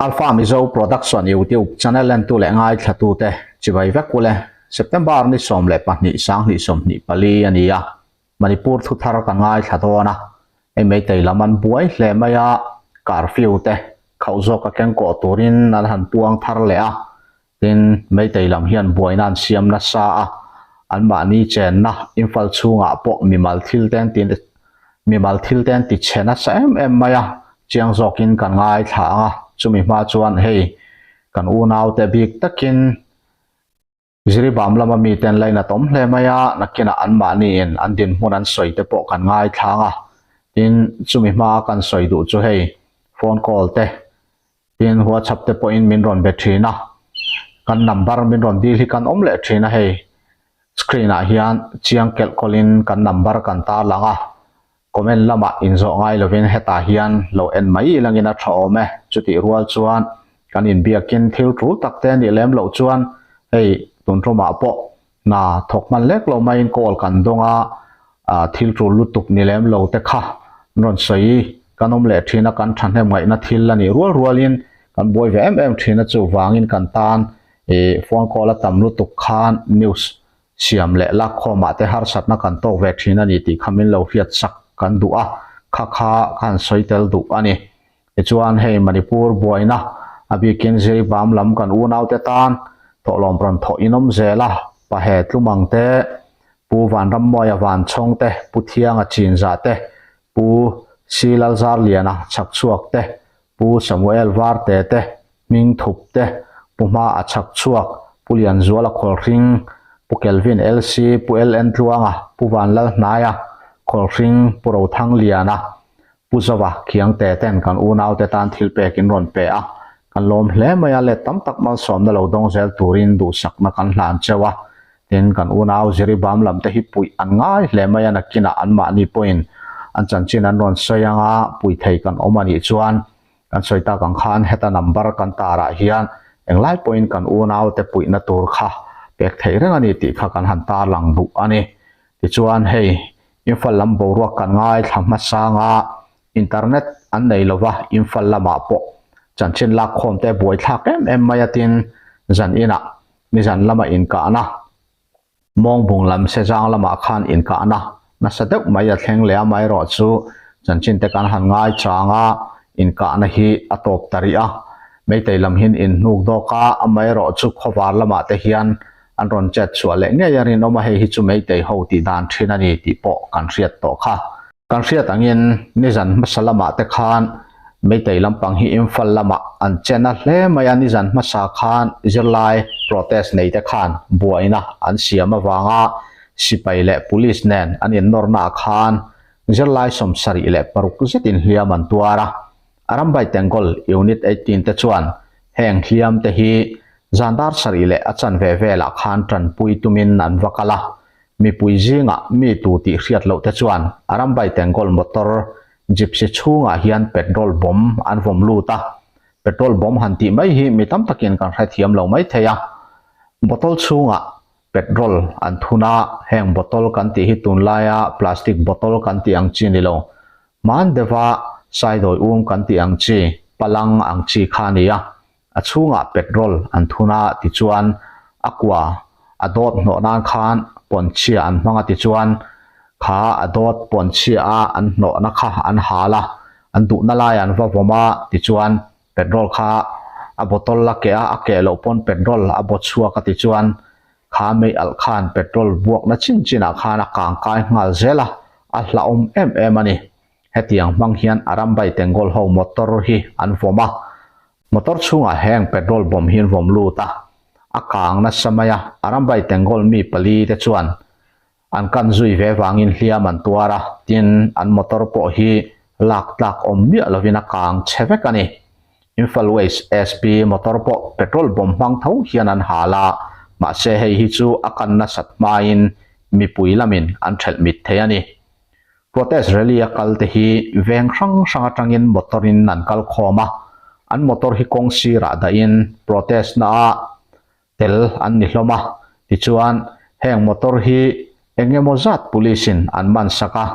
Alpha Mizo Production YouTube channel entu leh ngaithlatute chibai vek ule. September ni 12 2024 a ni a, Manipur thu thar kan ngaithla dawn a, hei Meitei lam an buai hle mai a, curfew te khauh zawk a keng kawh turin an han puang thar leh a, Tin, Meitei lam hian buaina an siam nasa a, anmahni chenna Imphal chhungah pawh mimal thil te an ti mimal thil te an ti chhe nasa em em mai a, chiang zawkin kan ngaithla ang a, chumi hma chuan hei kan unaute bik takin Jiribam lama mite an lainat awm hle mai a, nakinah anmahniin an dinhmun an sawi te pawh kan ngaithla ang a, tin, chumi hma kan sawi duh chu hei phone call te Tin, WhatsApp te pawhin min rawn be thin a, kan number min rawn dil hi kan awm leh thin a hei. Screen ah hian chiang kelh kawlhin kan number kan tarlang a, comment lamah inzawh ngai lovin hetah hian lo en mai ilangin a tha awm e. Chutih rual chuan kan inbiakin thil tul tak te nih lem loh chuan hei tun tumah pawh Hna thawk hman lek lo maiin call kan dawng a, thil tul lutuk ni lem lo te kha an rawn sawi kan awm leh thin a, kan thahnem ngaihna thil a nih rual rualin kan buai ve em em thin a, chuvangin kan tan ih phone call a tam lutuk khan news siam leh lakkhawmah te harsatna kan tawk ve thin a ni tih kha min lo hriat sak kan duh a, kha kha ka han sawi tel duh a ni. Tichuan hei Manipur buaina a bikin Jiribam lam kan unaute tan thawhlawm rawn thawh in awm zel a, Pahe Tlumang te, Pu Vanrammawia Vanchhawng te, Pu Thianga Chinzah te, Pu Si Lalzarliana Chhakchhuak te, Pu Samuel Varte te, Hming Thup te, Pu Hma a Chhakchhuak, Pu Lianzuala Khawlhring, Pu Kelvin LC, Pu LN Tluanga, Pu Vanlalhnaia Khawlhring, Pu Rothangliana, Pu Zova, Khiangte ten kan unaute tan thil pek in rawn pe a, kan lawm hle mai a, let tam tak malsawmna lo dawng zel turin duhsakna kan hlan cheu a, tin kan unau Jiribam lam te hi puih an ngai hle mai a, nakinah anmahni pawhin an chanchin an rawn sawi anga puih thei kan awm a nih chuan kan sawi tak ang khan heta number kan tarah hian englai pawhin kan unaute puihna tur kha pek theih reng a ni tih kha kan han tarlang duh a ni. Tichuan hei Imphal lam boruak kan ngaithla hmasang a, internet an nei lo va, Imphal lamah pawh chanchin lakkhawm te buaithlak em em mai a tin zan inah nizan lama inkahna Mawngbung lam Sezang lamah khan inkahna nasa deuh mai a thleng leh a, amaherawh chu chanchin te kan han ngaichang a, inkahna hi a tawp ta rih a, Meitei lam hian inhnuk dawk a, amaherawh chu khawvar lamah te hian An rawn chet chhuah leh ngei a rinawm a, hei hi chu Meitei ho tih dan thin a ni tih pawh kan hriat tawh kha. Kan hriat angin nizan hmasa lamah te khan Meitei lampang hi Imphal lamah an chen a hle mai a, nizan hmasa khan zirlai protest nei te khan buaina an siam avanga sipai leh police nen an innawrna ah khan zirlai 76 zetin hliam an tuar a. Arambai Tengol Unit 18 te chuan heng hliam te hi zan dar sarih leh a chanve velah khan tanpui tumin an va kal a, mipui zingah mi tu tih hriat loh te chuan Arambai Tengol motor gypsy chhungah hian petrol bomb an vawm lut a, petrol bomb han tih mai hi mi tam takin kan hrethiam lo mai thei a, bottle chhungah petrol an thun a, heng bottle kan tih hi tunlaia plastic bottle kan tih ang chi ni lo. Hman deuha saidawi um kan tih ang chi, palang ang chi kha a ni a, a chhungah petrol an thun a tichuan a kua a dawt hnawh nan khan pawnchhia an hmang a tichuan kha a dawt pawnchhia a an hnawhna kha an hal a, an duhna lai an va vawm a tichuan petrol kha a bottle a keh a, a keh loh pawn petrol a baw chhuak a tichuan Kha mei alh khan petrol buakna chin chinah khan a kang kai nghal zel a, a hlauhawm em em a ni. Hetiang hmang hian Arambai Tengol ho motor hi an vawm a, motor chhungah heng petrol bomb hi an vawm lut a, a kang nasa mai a, Arambai Tengol mi pali te chuan An kan zui ve vangin hliam an tuar a, tin, an motor pawh hi lak tlak awm miah lovin a kang chhe vek a ni. Imphal West SP motor pawh petrol bomb hmang tho hian an hal a, mahse hei hi chu a kan nasat hmain mipui lamin an thelh mit thei a ni. Protest rally a kal te hi veng hrang hrang atangin motor in an kal khawm a, an motor hi kawng sirah dahin protest na ah tel an ni hlawm a, tichuan heng motor hi eng emaw zat police in an man sak a,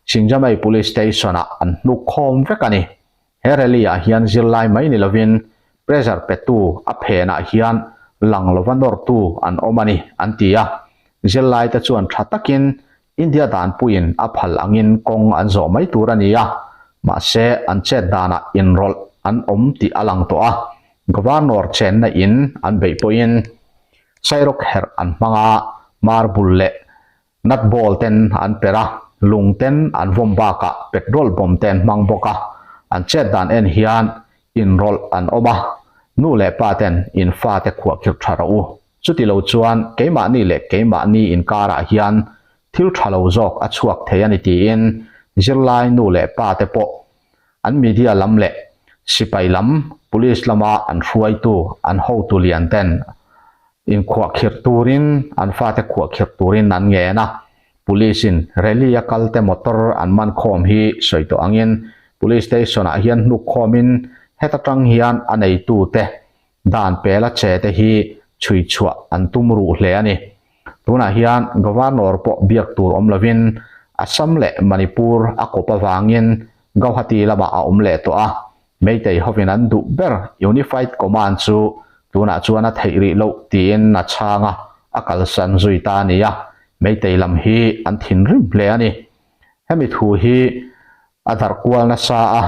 Singjamei Police Station ah an hnuk khawm vek a ni. He rally ah hian zirlai mai ni lovin Pressure petu a phenah hian lang lova nawrtu an awm a ni, an ti a. Zirlaite chuan tha takin India danpuiin a phal angin kawng an zawh mai tur a ni a, mahse an chet danah inrawlh an awm tih a lang tawh a, Governor chenna in an beih pawhin Sairawk herh an hmang a, marble leh nut ball ten an per a, lung ten an vawm bakah petrol bomb te an hmang bawk a, an chet dan en hian inrawlh an awm a, nu leh pa ten in fate khuahkhirh tha rawh u. Chuti lo chuan keimahni leh keimahni inkarah hian thil tha lo zawk a chhuak thei a ni tiin zirlai nu leh pa te pawh an media lam leh sipai lam, police lama an hruaitu, an hotu lian ten inkhuahkhirh turin an fate khuahkhirh turin an ngen a. Police in rally a kal te motor an man khawm hi sawi tawh angin police station ah hian hnuk khawmin heta tang hian a neitu te Dan pela che te hi chhui chhuah an tum ruh hle a ni. Tunah hian Governor pawh biak tur awm lovin Assam leh Manipur a kawp avangin Gauhati lamah a awm leh tawh a. Meitei hovin an duh ber Unified Command chu tunah chuan a theih rih loh tiin a chhang a, a kalsan zui ta a ni a. Meitei lam hi an thinrim hle a ni. Hemi thu hi a darh kual nasa a,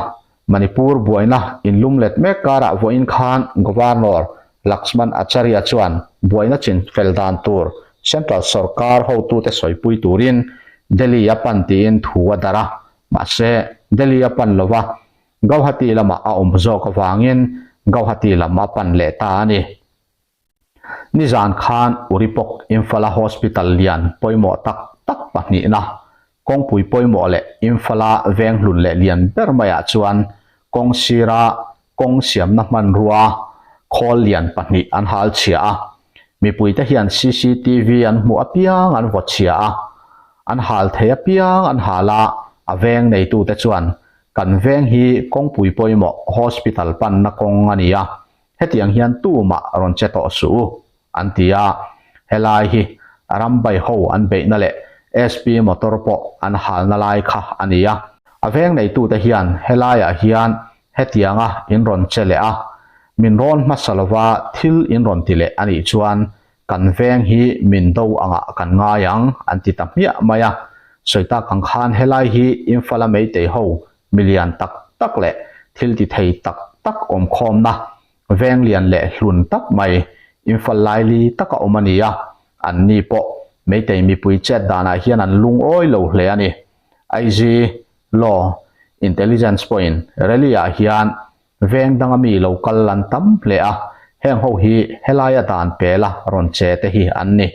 Manipur buaina inlum let mek karah vawiin khan Governor Laxman Acharya chuan buaina chin fel dan tur Central sawrkar hotute sawipui turin Delhi a pan tiin thu a darh a, mahse Delhi a pan lova Gauhati lamah a awm zawk avangin Gauhati lam a pan leh ta a ni. Nizan khan Uripok Imphal-a hospital lian pawimawh tak tak pahnihna, kawngpui pawimawh leh Imphal-a veng hlun leh lian ber maiah chuan kawng sira kawng siamna hmanrua khawl lian pahnih an hal chhia a. Mipuite hian cctv an hmuh apiang an vaw chhia a, an hal thei apiang an hal a, a veng neitute chuan kan veng hi kawngpui pawimawh hospital panna kawng a ni a, Hetiang hian tumah rawn che tawh suh u, an ti a. Helai hi Rambai ho an beihna leh SP motor pawh an halna lai kha a ni a. A veng neitute hian helaiah hian hetianga in rawn che leh a, min rawn hmasa lova thil in rawn ti leh a nih chuan kan veng hi min do angah kan ngai ang, an ti ta hmiah mai a. Sawi tak ang khan helai hi Imphal-a Meitei ho Milian tak tak leh thil ti thei tak tak awmkhawmna veng lian leh hlun tak mai Imphal laili taka awm a ni a, an ni pawh Meitei mipui chet danah hian an lungawi lo hle a ni. IG Law Intelligence pawhin rally-ah hian veng danga mi lo kal an tam hle a, heng ho hi helaia dan pela rawn che te hi an ni.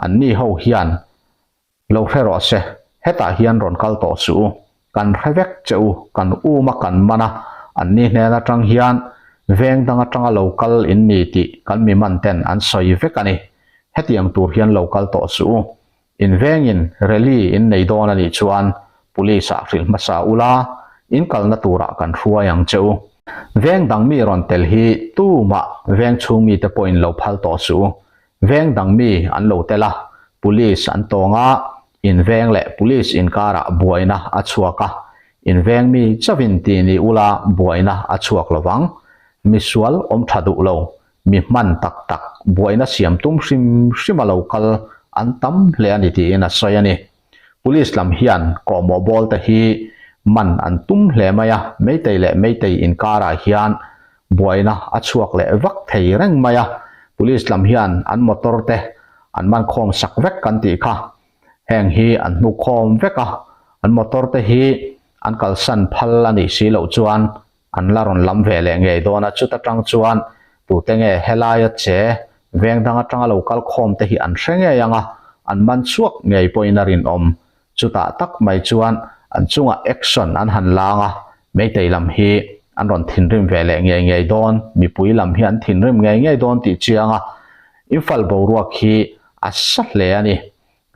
An ni ho hian Lo hre rawh se, hetah hian rawn kal tawh suh u, kan hre vek che u, kan um a kan man a, anni hnen atang hian veng dang atanga lo kal in ni tih kan mi man ten an sawi vek a ni. Hetiang tur hian lo kal tawh suh u. In vengin rally in nei dawn a nih chuan police ah hrilh hmasa ula, in kalna turah kan hruai ang che u. Veng dang mi rawn tel hi tumah veng chhung mite pawhin lo phal tawh suh u, Veng dang mi an lo tel a, Police an tawng a, in veng leh Police inkarah buaina a chhuak a, in veng mi chauhin ti ni ula buaina a chhuak lo vang. Misual awm tha duh lo, mi hman tak tak buaina siam tum hrim hrim a lo kal an tam hle a ni tiin a sawi a ni. Police lam hian kawhmawh bawl te hi man an tum hle mai a, Meitei leh Meitei inkarah hian buaina a chhuak leh vak thei reng mai a, Police lam hian an motor te an man khawm sak vek kan tih kha, heng hi an hnuk khawm vek a, an motor te hi an kalsan phal a nih si loh chuan An la rawn lam ve leh ngei dawn a, chuta tang chuan tute nge helaia che veng dang atanga lo kal khawm te hi an hre ngei ang a, an man chhuak ngei pawhin a rinawm. Chutah tak mai chuan an chungah action an han lang a, Meitei lam hi an rawn thinrim ve leh ngei ngei dawn, mipui lam hi an thinrim ngei ngei dawn tih chiang a, Imphal boruak hi a sa hle a ni.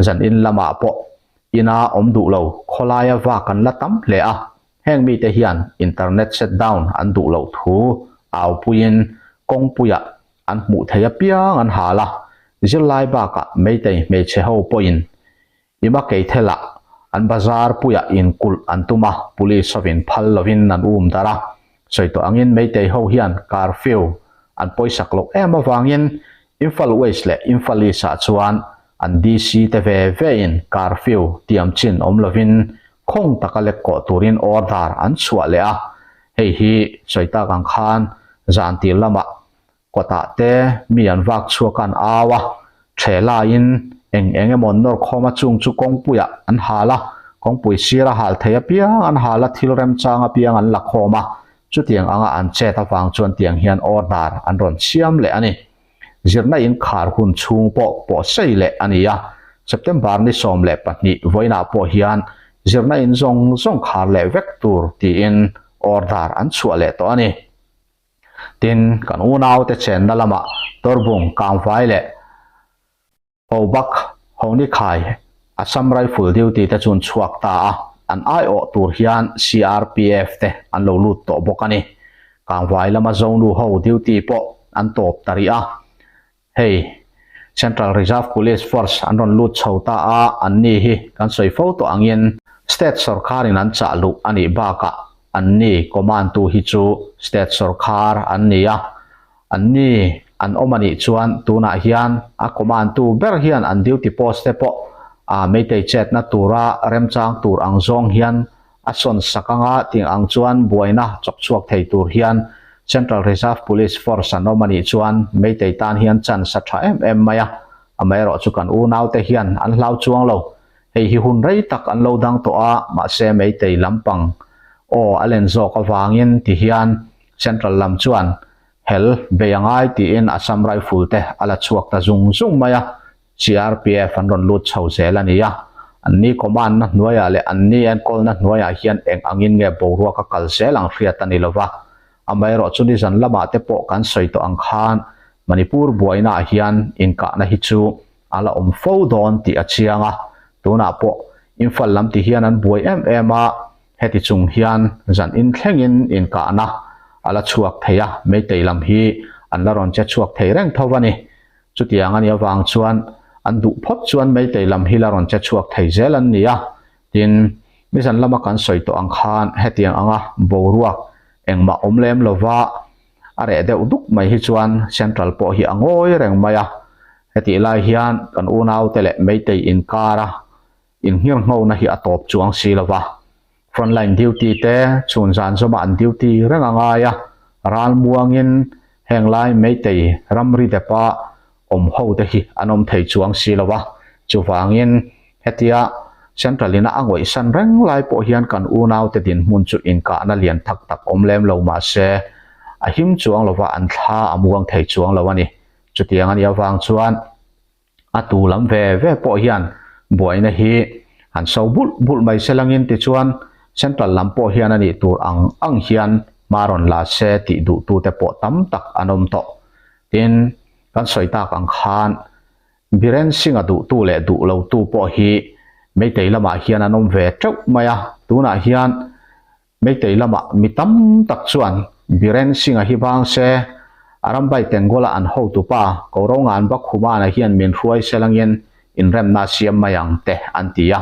Zan in lamah pawh ina awm duh lo khawlaia vak an la tam hle a, Heng mite hian internet shutdown an duh loh thu aupuiin kawngpuiah an hmuh theih apiang an hal a, zirlai bakah Meitei hmeichhe ho pawhin Ima Keithela an bazar puiah inkulh an tum a, police hovin phal lovin an um darh a. Sawi tawh angin Meitei ho hian curfew. An pawisak loh em avangin Imphal West leh Imphal East ah chuan an DC te ve ve in curfew tiam chin awm lovin khawng taka lek kawh turin order an chhuah leh a, hei hi sawi tak ang khan zan tir lamah kawtah te mi an vak chhuak a an au a, ṭhe laiin eng eng emaw an nawr khawm a chung chu kawngpuiah an hal a, kawngpui sira hal thei apiang an hal a, thil remchang apiang an la khawm a, chutiang anga an chet avang chuan tiang hian order an rawn siam leh a ni. Zirna in khar hun chhung pawh pawh sei leh a ni a, September ni 12 vawiinah pawh hian zirna in zawng zawng khar leh vek tur tiin order an chhuah leh tawh a ni. Tin, kan unaute chenna lamah Torbung, Kangvai leh Hobak, Honikhai, Assam Rifle duty te chu an chhuak ta a, an aiawh tur hian CRPF te an lo lut tawh bawk a ni. Kangvai lama Zonu ho duty pawh an tawp ta rih a. Hei, Central Reserve Police Force an rawn lut chho ta a, anni hi kan sawi fo tawh angin State sawrkharin an chah luh a nih bakah anni command tu hi chu State sawrkhar an ni a, anni an awm a nih chuan tunah hian a command tu ber hian an duty post te pawh a Meitei chetna tura remchang tur ang zawng hian A sawn sak anga ting ang chuan buaina chawk chhuak thei tur hian Central Reserve Police Force an awm a nih chuan Meitei tan hian chance a tha em em mai a, amaherawh chu kan unaute hian an hlau chuang lo. Hei hi hun rei tak an lo dang tawh a, mahse Meitei lampang aw a len zawk avangin ti hian Central lam chuan hel bei a ngai tiin Assam Rifle te a la chhuak ta zung zung mai a. CRPF an rawn lut chho zel a ni a, anni command na hnuaiah leh anni enkawlna hnuaiah hian eng angin nge boruak a kal zel ang hriat a ni lova. Amaherawh chu nizan lamah te pawh kan sawi tawh ang khan Manipur buainaah hian inkahna hi chu a la awm fo dawn tih a chiang a, tunah pawh Imphal lam ti hian an buai em em a, heti chung hian zan in thlengin inkahna a la chhuak thei a, Meitei lam hi an la rawn che chhuak thei reng tho a ni. Chutiang a nih avang chuan an duh phawt chuan Meitei lam hi la rawn che chhuak thei zel an ni a. Tin, nizan lama kan sawi tawh ang khan hetiang anga boruak engmah awm lem lova a reh deuh duk mai hi chuan Central pawh hi a ngawi reng mai a. Hetih lai hian kan unaute leh Meitei inkara inngirnghona hi a tawp chuang si lova. Frontline duty te chhun zan zawmah an duty reng a ngai a, ral muangin heng lai Meitei ramri depa awm ho te hi an awm thei chuang si lo a, chuvangin hetia Central ina a ngawihsan reng lai pawh hian kan unaute dinhmun chu inkahna lian tak tak awm lem lo mahse a him chuang lova an thla a muang thei chuang lo a ni. Chutiang a nih avang chuan. A tu lam ve ve pawh hian buaina hi han so bulh bulh mai se langin tichuan Central lam pawh hian a nih tur ang ang hian hma rawn la se tih duhtute pawh tam tak an awm tawh. Tin, kan sawi tak ang khan Biren Singh-a duhtu leh duh lotu pawh hi Meitei lamah hian an awm ve teuh mai a, tunah hian Meitei lamah mi tam tak chuan Biren Singh-a hi vang se, Arambai Tenggol-a an hotupa Korongan Bakhumana hian min hruai se langin inremna a siam mai ang te an ti a.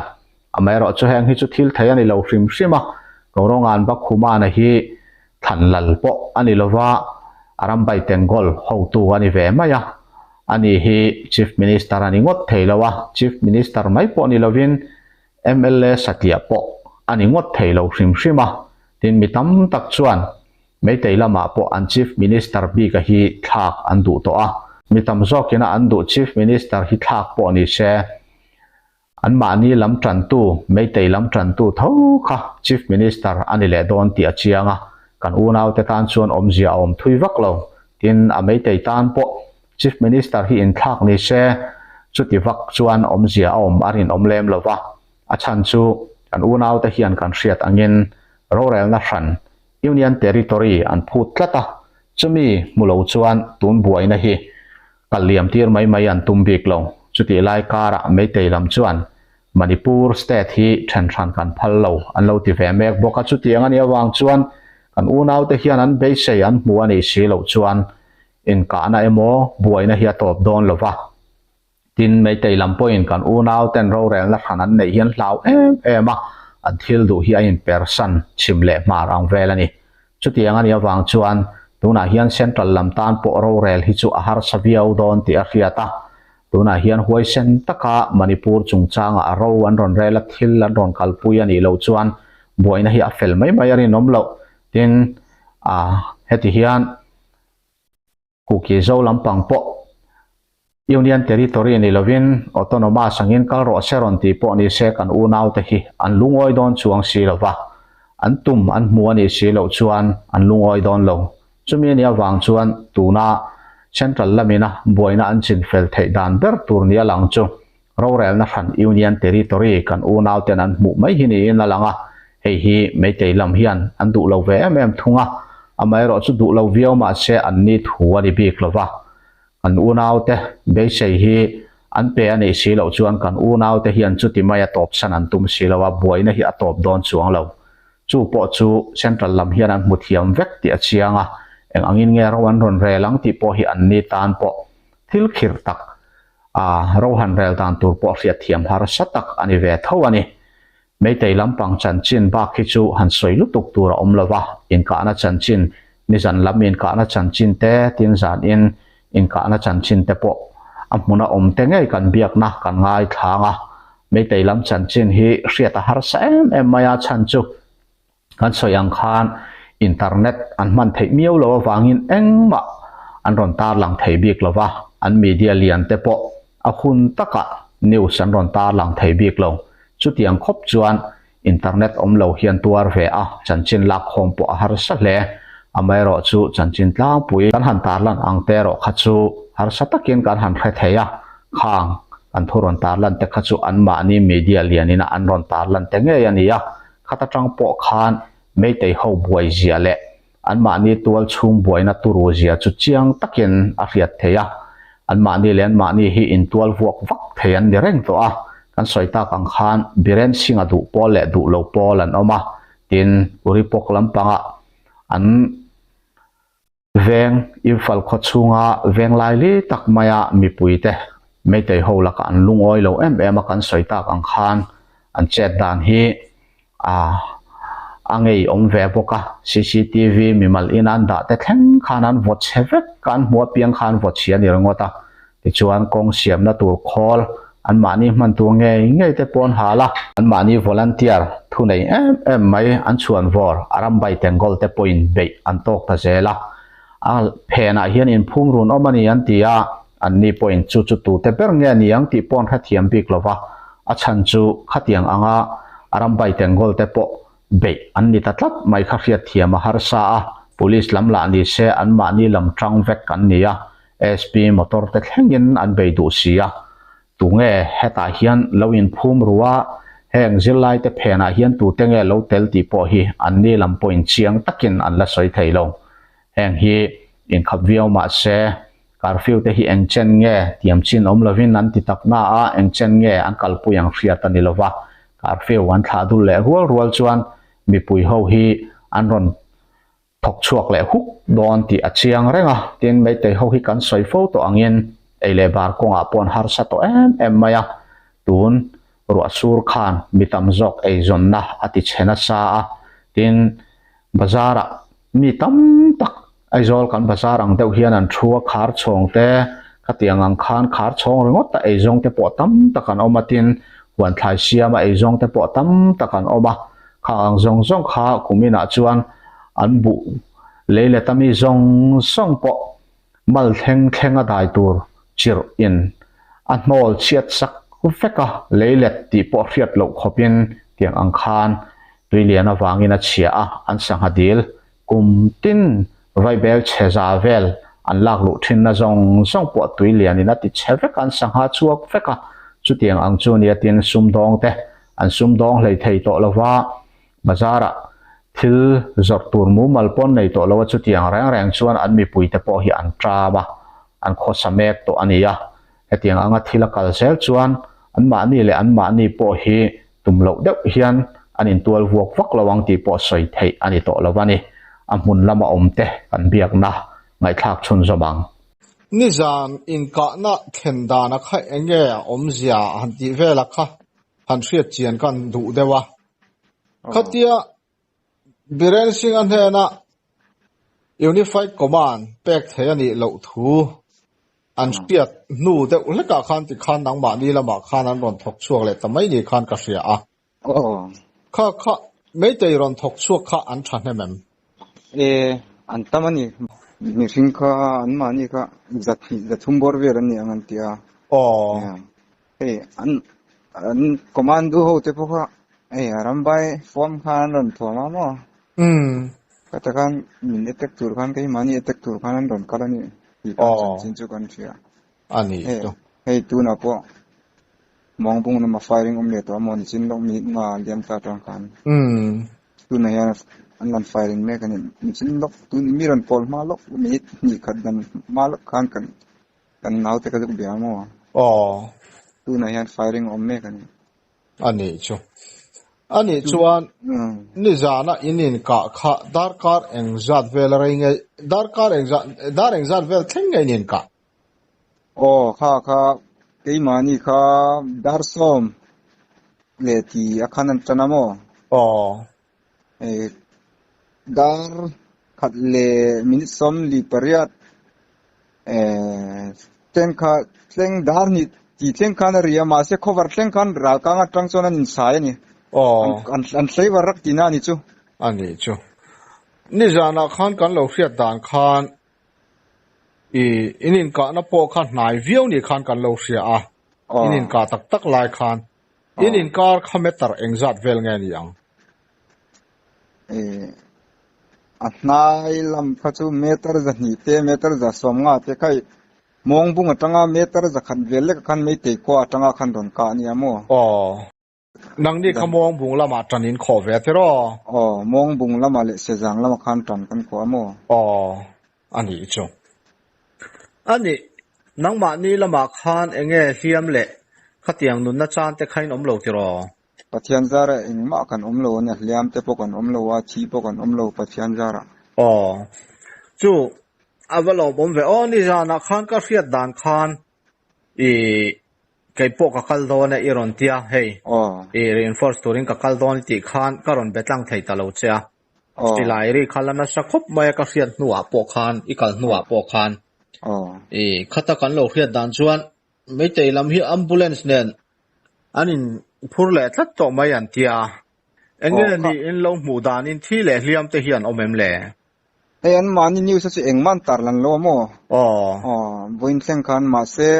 Amaherawh chu heng hi chu thil thei a ni lo hrim hrim a, Korongan Bakhumana hi thlan lal pawh a ni lova, Arambai Tenggol hotu a ni ve mai a. Ani hi Chief Minister a ni ngawt thei lo a, Chief Minister mai pawh ni lovin Mla satliah pawh a ni ngawt thei lo hrim hrim a, tin mi tam tak chuan Meitei lamah pawh an Chief Minister bika hi thlak an duh tawh a, mi tam zawkina an duh Chief Minister hi thlak pawh ni se, anmahni lam tantu, Meitei lam tantu tho kha Chief Minister a ni leh dawn tih a chiang a, kan unaute tan chuan awmzia a awm thui vak lo, tin a Meitei tan pawh Chief Minister hi inthlak ni se, chuti vak chuan awmzia a awm a rinawm lem lo va, a chhan chu kan unaute hian kan hriat angin rorelna hran Union Territory an phut tlat a, chumi hmu lo chuan tun buaina hi kal liam tir mai mai an tum bik lo. Chutih lai karah Meitei lam chuan Manipur state hi then hran kan phal lo an lo ti ve mek bawk a, chutiang a nih avang chuan kan unaute hian an beisei an hmu a nih si loh chuan Inkahna emaw buaina hi a tawp dawn lo va. Tin, Meitei lam pawhin kan unau ten rorelna hran an neih hian hlau em em a, an thil duh hi a inpersan chhim leh hmar ang vel a ni. Chutiang a nih avang chuan Tunah hian Central lam tan pawh rorel hi chu a harsa viau dawn tih a hriat a. Tunah hian huaisen taka Manipur chungchanga a ro an rawn rel a, thil an rawn kalpui a nih loh chuan buaina hi a fel mai mai a rinawm loh. Tin, heti hian Kuki zo lampang pawh Union Territory ni lovin Autonomous angin kal rawh se rawn tih pawh ni se kan unaute hi an lungawi dawn chuang si lova, an tum an hmu a nih si loh chuan an lungawi dawn lo. Chumi a nih avang chuan tuna Central lamina buaina an chinfel theih dan ber tur nia lang chu Rorelna hran Union Territory kan unauten an hmuh mai hi niin a lang a, hei hi Meitei lam hian an duh lo ve em em thung a, amaherawh chu duh lo viau mahse an ni thu a ni bik lo va. Kan unaute beisei hi an pe a nih si loh chuan kan unaute hian chuti mai a tawpsan an tum si lo a, buaina hi a tawp dawn chuang lo. Chu pawh chu Central lam hian an hmu thiam vek tih a chiang a, eng angin nge ro an rawn rel ang tih pawh hi an ni tan pawh thil khirh tak A Rohan rel dan tur pawh hriat thiam harsa tak a ni ve tho a ni. Meitei lampang chanchin bak hi chu han sawi lutuk tur a awm lo va, inkahna chanchin, nizan lam inkahna chanchin te, tin zan in inkahna chanchin te pawh a hmuna awm te ngei kan biakna kan ngaithlang a. Meitei lam chanchin hi hriat a harsa em em mai a, chhan chu Kan sawi ang khan internet an hman theih miau lo avangin engmah an rawn tarlang thei bik lo va, an media lian te pawh a hun takah news an rawn tarlang thei bik lo. Chutiang khawp chuan internet awm lo hian tuar ve a, chanchin lakkhawm pawh a harsa hle. Amaherawhchu chanchin tlangpui kan han tarlan ang te erawh kha chu harsa takin kan han hre thei a, khang kan thu rawn tarlan te kha chu anmahni media lianina an rawn tarlan te ngei a ni a. Khat atang pawh khan Meitei ho buai zia leh anmahni tual chhung buaina turu zia chu chiang takin a hriat theih a. Anmahni leh anmahni hi intual vuak vak thei an ni reng tawh a. Kan sawi tak ang khan Biren Singh-a duh pawl leh duh lo pawl an awm a, tin Uripok lampangah an Veng, Imphal khaw chhunga veng laili tak maia mipuite Meitei ho lakah an lungawi lo em em a kan sawi tak ang khan an chet dan hi a ngei awm ve bawk a, cctv mimal ina an dah te thleng khan an vaw chhe vek a, an hmuh apiang khan an vaw chhia a ni ringawt a. Tichuan kawng siamna tur khawl anmahni hman tur ngei ngei te pawh an hal a, anmahni volunteer thu nei em em mai an chhuan vawr a rambai tengkawl te pawhin beih an tawk ta zel a, a phenah hian inphum run awm a ni an ti a, anni pawhin chu chu tute ber nge ni ang tih pawh an hrethiam bik lo va, a chhan chu khatiang anga a rambai tengkawl te pawh beih an ni ta tlat mai kha hriatthiam a harsa a, police lam lah ni se anmahni lam tang vek an ni a, SP motor te thlengin an bei duh si a, tunge hetah hian lo inphum ru a, heng zirlai te phenah hian tute nge lo tel tih pawh hi anni lam pawhin chiang takin an la sawi thei lo. Heng hi inkhap viau mah se, curfew te hi eng chen nge tiam chin awm lovin an ti tak na a, eng chen nge an kalpui ang hriat a ni lova, curfew an thlah dul leh rual rual chuan mipui ho hi an rawn thawk chhuak leh huk dawn tih a chiang reng a, tin Meitei ho hi kan sawi fo tawh angin ei leh bar kawngah pawh an harsa tawh em em mai a, tun ruah sur khan mi tam zawk eizawnna a ti chhe nasa a, tin bazar ah mi tam tak Aizawl kan bazar ang deuh hian an thu a, khar chhawng te khatiang ang khan khar chhawng ringawt a eizawng te pawh tam tak an awm a, tin huan thlai siam a eizawng te pawh tam tak an awm a. Khang ang zawng zawng kha kuminah chuan an buh lei let ami zawng zawng pawh mal thleng thleng a dai tur chirh in a hnawl chhiat sak vek a, lei let tih pawh hriat loh khawp in tiang ang khan tui lian avangin a chhia a, an sangha dil kum tin vaibel chhe za vel an lak luh thin na zawng zawng pawh tui lian in a ti chhe vek a, an sangha chhuak vek a, chutiang ang chu nia tin sumdawng te An sumdawng hlei thei tawh lo va, bazarah thil zawrh tur mumal pawn nei tawh lo a, chutiang reng reng chuan an mipuite pawh hi an ṭam a, an khawsa mek tawh a ni a. Hetiang anga thil a kal zel chuan anmahni leh anmahni pawh hi tum loh deuh hian an intual vuak vak lo ang tih pawh sawi theih a ni tawh lo a ni. A hmun lama awmte kan biakna ngaihthlak chhunzawm ang. Nizan inkahna thlen dana kha enge a awmzia han tih vela kha han hriat chian kan duh deuh a. Khatia Biren Singh-a hnena Unified Command pek theih a nih loh thu an hriat hnu deuh hlekah khan tikhan nangmahni lamah khan an rawn thawk chhuak leh ta mai ni khan ka hria a. Kha kha Meitei rawn thawk chhuak kha an tha hnem em? E, an tam a ni. Mihring kha anmahni kha zat hnih zat thum bawr vel an ni ang an ti a. Hei an an commando ho te pawh kha hei a rambai form khan an rawn thuam a maw? Ka ta khan min attack tur khan keimahni attack tur khan an rawn kal a ni tih khan chanchin chu kan hria. A ni chu. Hei tunah pawh Mawngbung lama firing awm leh tawh a maw nichin lawk mi nga liam ta atang khan. Tunah hian an rawn firing mek a ni. Nichin lawk tun mi rawn call hma lawk minute hnih khat dan hma lawk khan kan kan naute ka zuk bia a maw. Aw. Tunah hian firing a awm mek a ni. A nih chu. A nih chuan nizana in inkah kha darkar engzat vel a rei nge darkar engzat dar engzat vel thleng nge in inkah? Aw kha kha keimahni kha dar sawm leh ti a khan an tan a maw? Aw. Eh dar khat leh minute sawm li pariat eh thleng kha thleng dar hnih ti thleng khan a ri a mahse khawvar thleng khan ralkang atang chuan an insai a ni. Aw. An an flavor rak tihna a ni chu. A ni chu. Nizanah khan kan lo hriat dan khan I in inkahna pawh kha hnai viau ni khan kan lo hria a, in inkah tak tak lai khan in inkar kha meter engzat vel nge ni ang? I a hnai lam kha chu meter zahnih te meter za sawm nga te kha i mawngbung atanga meter zakhat vel lek khan meitei khua atanga khan rawn kah a nia maw? Aw. Nangni kha Mawngbung lamah tan in khawh ve tiraw? Aw, Mawngbung lamah leh Sezang lamah khan tan kan khawh a maw? Aw, a nih chu. A nih, nangmahni lamah khan eng nge hliam leh khatiang nunna chan te kha in awm lo tiraw? Pathian zarah engmah kan awm lo a nia, hliam te pawh kan awm lo a, thi pawh kan awm lo Pathian zarah. Aw, chu a va lawmawm ve. Aw, nizanah khan ka hriat dan khan i Kei pawh ka kal dawn e i rawn ti a, hei i reinforce turin ka kal dawn i tih khan ka rawn be tlang thei ta lo che a. Silai ri kha la nasa khawp mai a ka hriat hnuah pawh khan, i kal hnuah pawh khan. I khata kan lo hriat dan chuan Meitei lam hi ambulance nen an in phur leh tlat tawh mai an ti a. Eng nge ni in lo hmuh danin thi leh hliam te hi an awm em le? Hei an mahni news a chu engmah an tarlan lo a maw? Aw. Aw, vawiin thleng khan mahse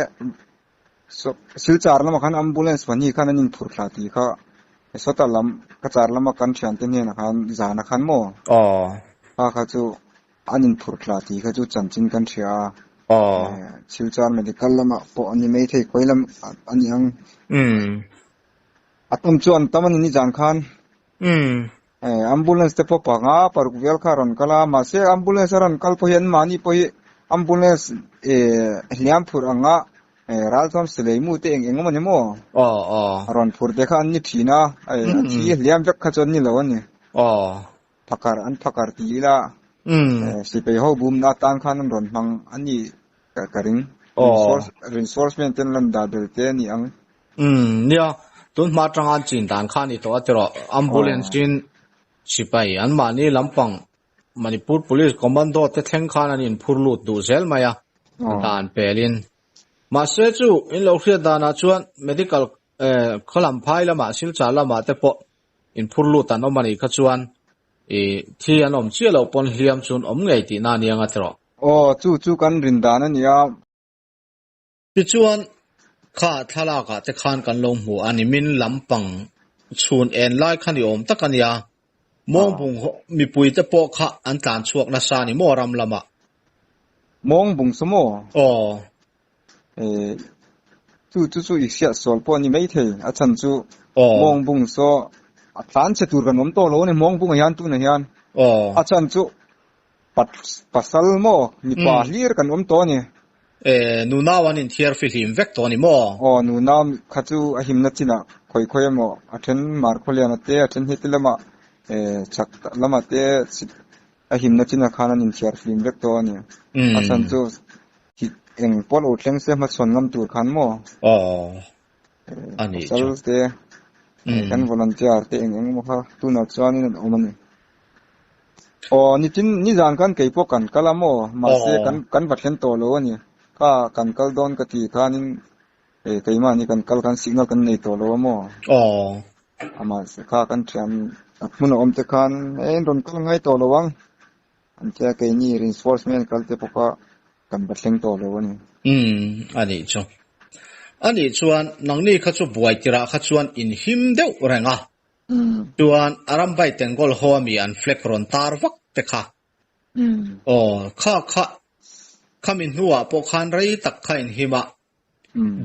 Silchar lamah khan ambulance pahnih khan an inphurh thla tih kha sawta lam ka char lama kan thiante hnenah khan zana khan maw? Aw. Kha kha chu an inphurh thla tih kha chu chanchin kan hria a. Aw. Silchar medical lamah pawh a ni maithei khawi lam a ni ang. Umm. A tam chu an tam a ni nizan khan. Umm. Ambulance te pawh panga paruk vel kha a rawn kal a, mahse ambulance a rawn kal pawh hi anmahni pawh hi ambulance hliam phurh anga ralthuam silei mu te eng eng awm a ni maw? Aw aw. A rawn phurh te kha an ni thin a, a thi hliam vek kha chu an ni lo a ni. Aw. Phakar an phakar ti ila sipai ho bumna atan khan an rawn hmang a ni ka ring. Reinforcement te an rawn dah bel te a ni ang. Umm nia, tun hma atanga an chin dan kha a ni tawh a tiraw, ambulance in sipai an mahni lampang Manipur Police Commando te thleng khan an inphur lut duh zel mai a, dan pelin. Mahse chu in lo hriat danah chuan medical eh khawlam phai lamah Silchar lamah te pawh inphur lut an awm a nih kha chuan ih thi an awm chiah loh pawn hliam chu an awm ngei tihna a nia nga tiraw. Aw chu chu kan rin dan a nia. Tichuan, kha thlalakah te khan kan lo hmu a ni, min lampang chhun en lai kha ni awm tak a nia. Mawngbung mipui te pawh kha an tlan chhuak nasa a ni maw ram lamah? Mawngbung saw maw? Aw. Eh, chu chu chu i hriat sual pawh a ni maithei, a chhan chu Mawngbung saw a tlan chhe tur kan awm tawh lo a ni Mawngbungah hian tunah hian. Aw. A chhan chu Pasal maw? Mipa hlir kan awm tawh a ni. E, nunau an inthiar fihlim vek tawh a ni maw? Aw, nunau kha chu a himna chinah khawi khawi emaw a then Markhawliana te, a then heti lamah e chhak lamah te a himna chinah khan an inthiar fihlim vek tawh a ni. A chhan chu eng pawh lo thleng se hmachhawn ngam tur khan maw? Aw, a nih chu. Pasal te, kan volunteer te eng eng emaw kha tunah chuanin an awm a ni. Aw nitin nizan khan kei pawh kan kal a maw? Mahse kan kan va thlen tawh lo a ni. Kha kan kal dawn ka ti khanin eh keimahni kan kal khan signal kan nei tawh lo a maw? Aw. Mahse kha kan thian a hmun a awm te khan eh in rawn kal ngai tawh lo ang. An tia keini reinforcement kal te pawh kha kan va thleng tawh lo a ni. Umm a nih chu. A nih chuan nangni kha chu buai tirah kha chuan in him deuh reng a. Chuan Arambai Tengol ho ami an flag rawn tar vak te kha. Aw kha kha khami hnuah pawh khan rei tak kha in him a.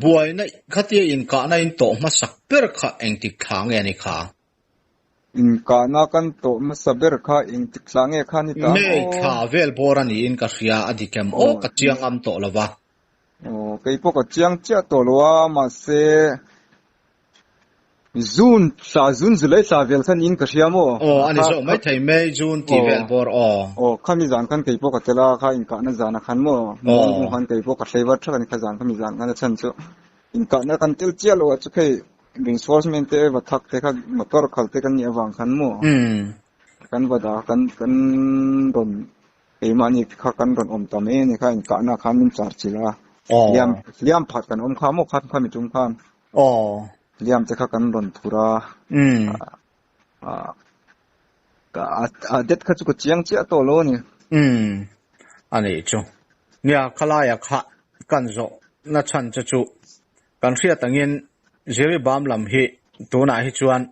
Buaina khatia inkahna in tawh hmasak ber kha engtik thla nge ni kha? Inkahna kan tawh hmasa ber kha engtik thla nge kha ni ta ang aw? May thla vel bawr a niin ka hria, a dik em aw? Ka chiang am tawh lo va. Aw, kei pawh ka chiang chiah tawh lo a, mahse June thla, June July thla vel kha niin ka hria maw? Aw, a ni zawk maithei May, June tih vel bawr aw. Aw, khami zan khan kei pawh ka tel a, kha inkahna zana khan maw? Mawng khan kei pawh ka hlei var thak a ni kha zan khami zan khan a chhan chu inkahna kan tel chiah lo a chu khei Reinforcement te va thak te kha motor khal te kan nih avang khan maw kan va dah kan kan rawn keimahni kha kan rawn awm ta mai a ni kha inkahna khan min char chilh a hliam hliam phat kan awm kha maw khan khami tum khan hliam te kha kan rawn phur a a det kha chu ka chiang chiah tawh lo a ni. A nih chu. Nia khalaia kha kan zawh na chhan che chu Kan hriat angin Jiribam lam hi tunah hi chuan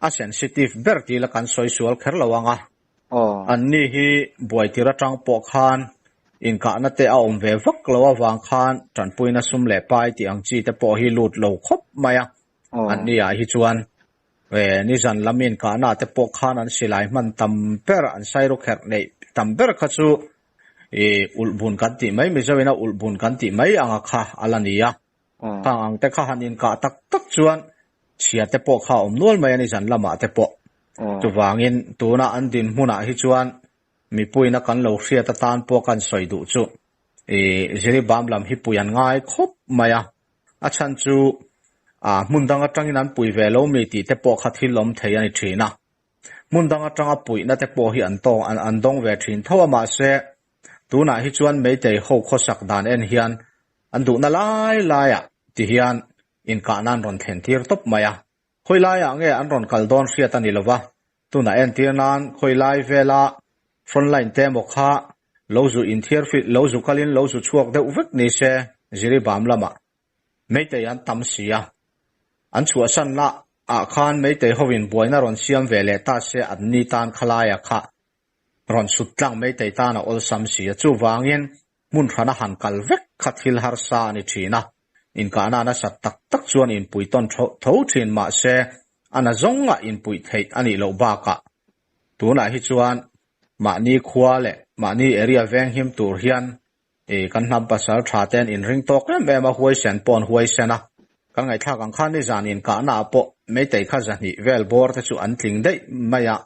a sensitive ber tih la kan sawi sual kher lo ang a. Anni hi buaitir atang pawh khan inkahna te a awm ve vak lo avang khan tanpuina sum leh pai tih ang chi te pawh hi lut lo khawp mai a. Anni ah hi chuan nizan lam inkahna te pawh khan an silai hman tam ber, an sairawkherh neih tam ber kha chu I ulhbun kan tih mai, Mizo ina ulhbun kan tih mai anga kha a la ni a. Khang ang te kha han inkah tak tak chuan chhia te pawh kha a awm nual mai a ni zan lamah te pawh. Chuvangin tuna an dinhmunah hi chuan mipuiina kan lo hriat atan pawh kan sawi duh chu i Jiribam lam hi pui an ngai khawp mai a. A chhan chu hmun dang atangin an pui ve lo mi tih te pawh kha thil awm thei a ni thin a. Hmun dang atanga puihna te pawh hi an tawng an an dawng ve thin tho a mahse tunah hi chuan Meitei ho khawsak dan en hian an duhna lai laiah ti hian inkahna an rawn thlen tir tawp mai a. Khawi laiah nge an rawn kal dawn hriat a ni lova, tunah entir nan khawi lai vela front line te emaw kha lo zu inthiar fit lo zu kalin lo zu chhuak deuh vek ni se Jiribam lamah Meitei an tam si a, an chhuahsanna ah khan Meitei hovin buaina rawn siam ve leh ta se an ni tan khalaia kha rawn sut tlang Meitei tan a awlsam si a, chuvangin hmun hrana han kal vek kha thil harsa a ni thin a, inkahna nasat tak tak chuan inpui tawn tho thin mahse a na zawnga inpuih theih a nih loh bakah tunah hi chuan mahni khua leh mahni area venghim tur hian I kan hnam pasal tha te an inring tawk em em a, huaisen pawh an huaisen a. Kan ngaihthlak ang khan nizan inkahna ah pawh Meitei kha zahnih vel bawr te chu an tling daih mai a.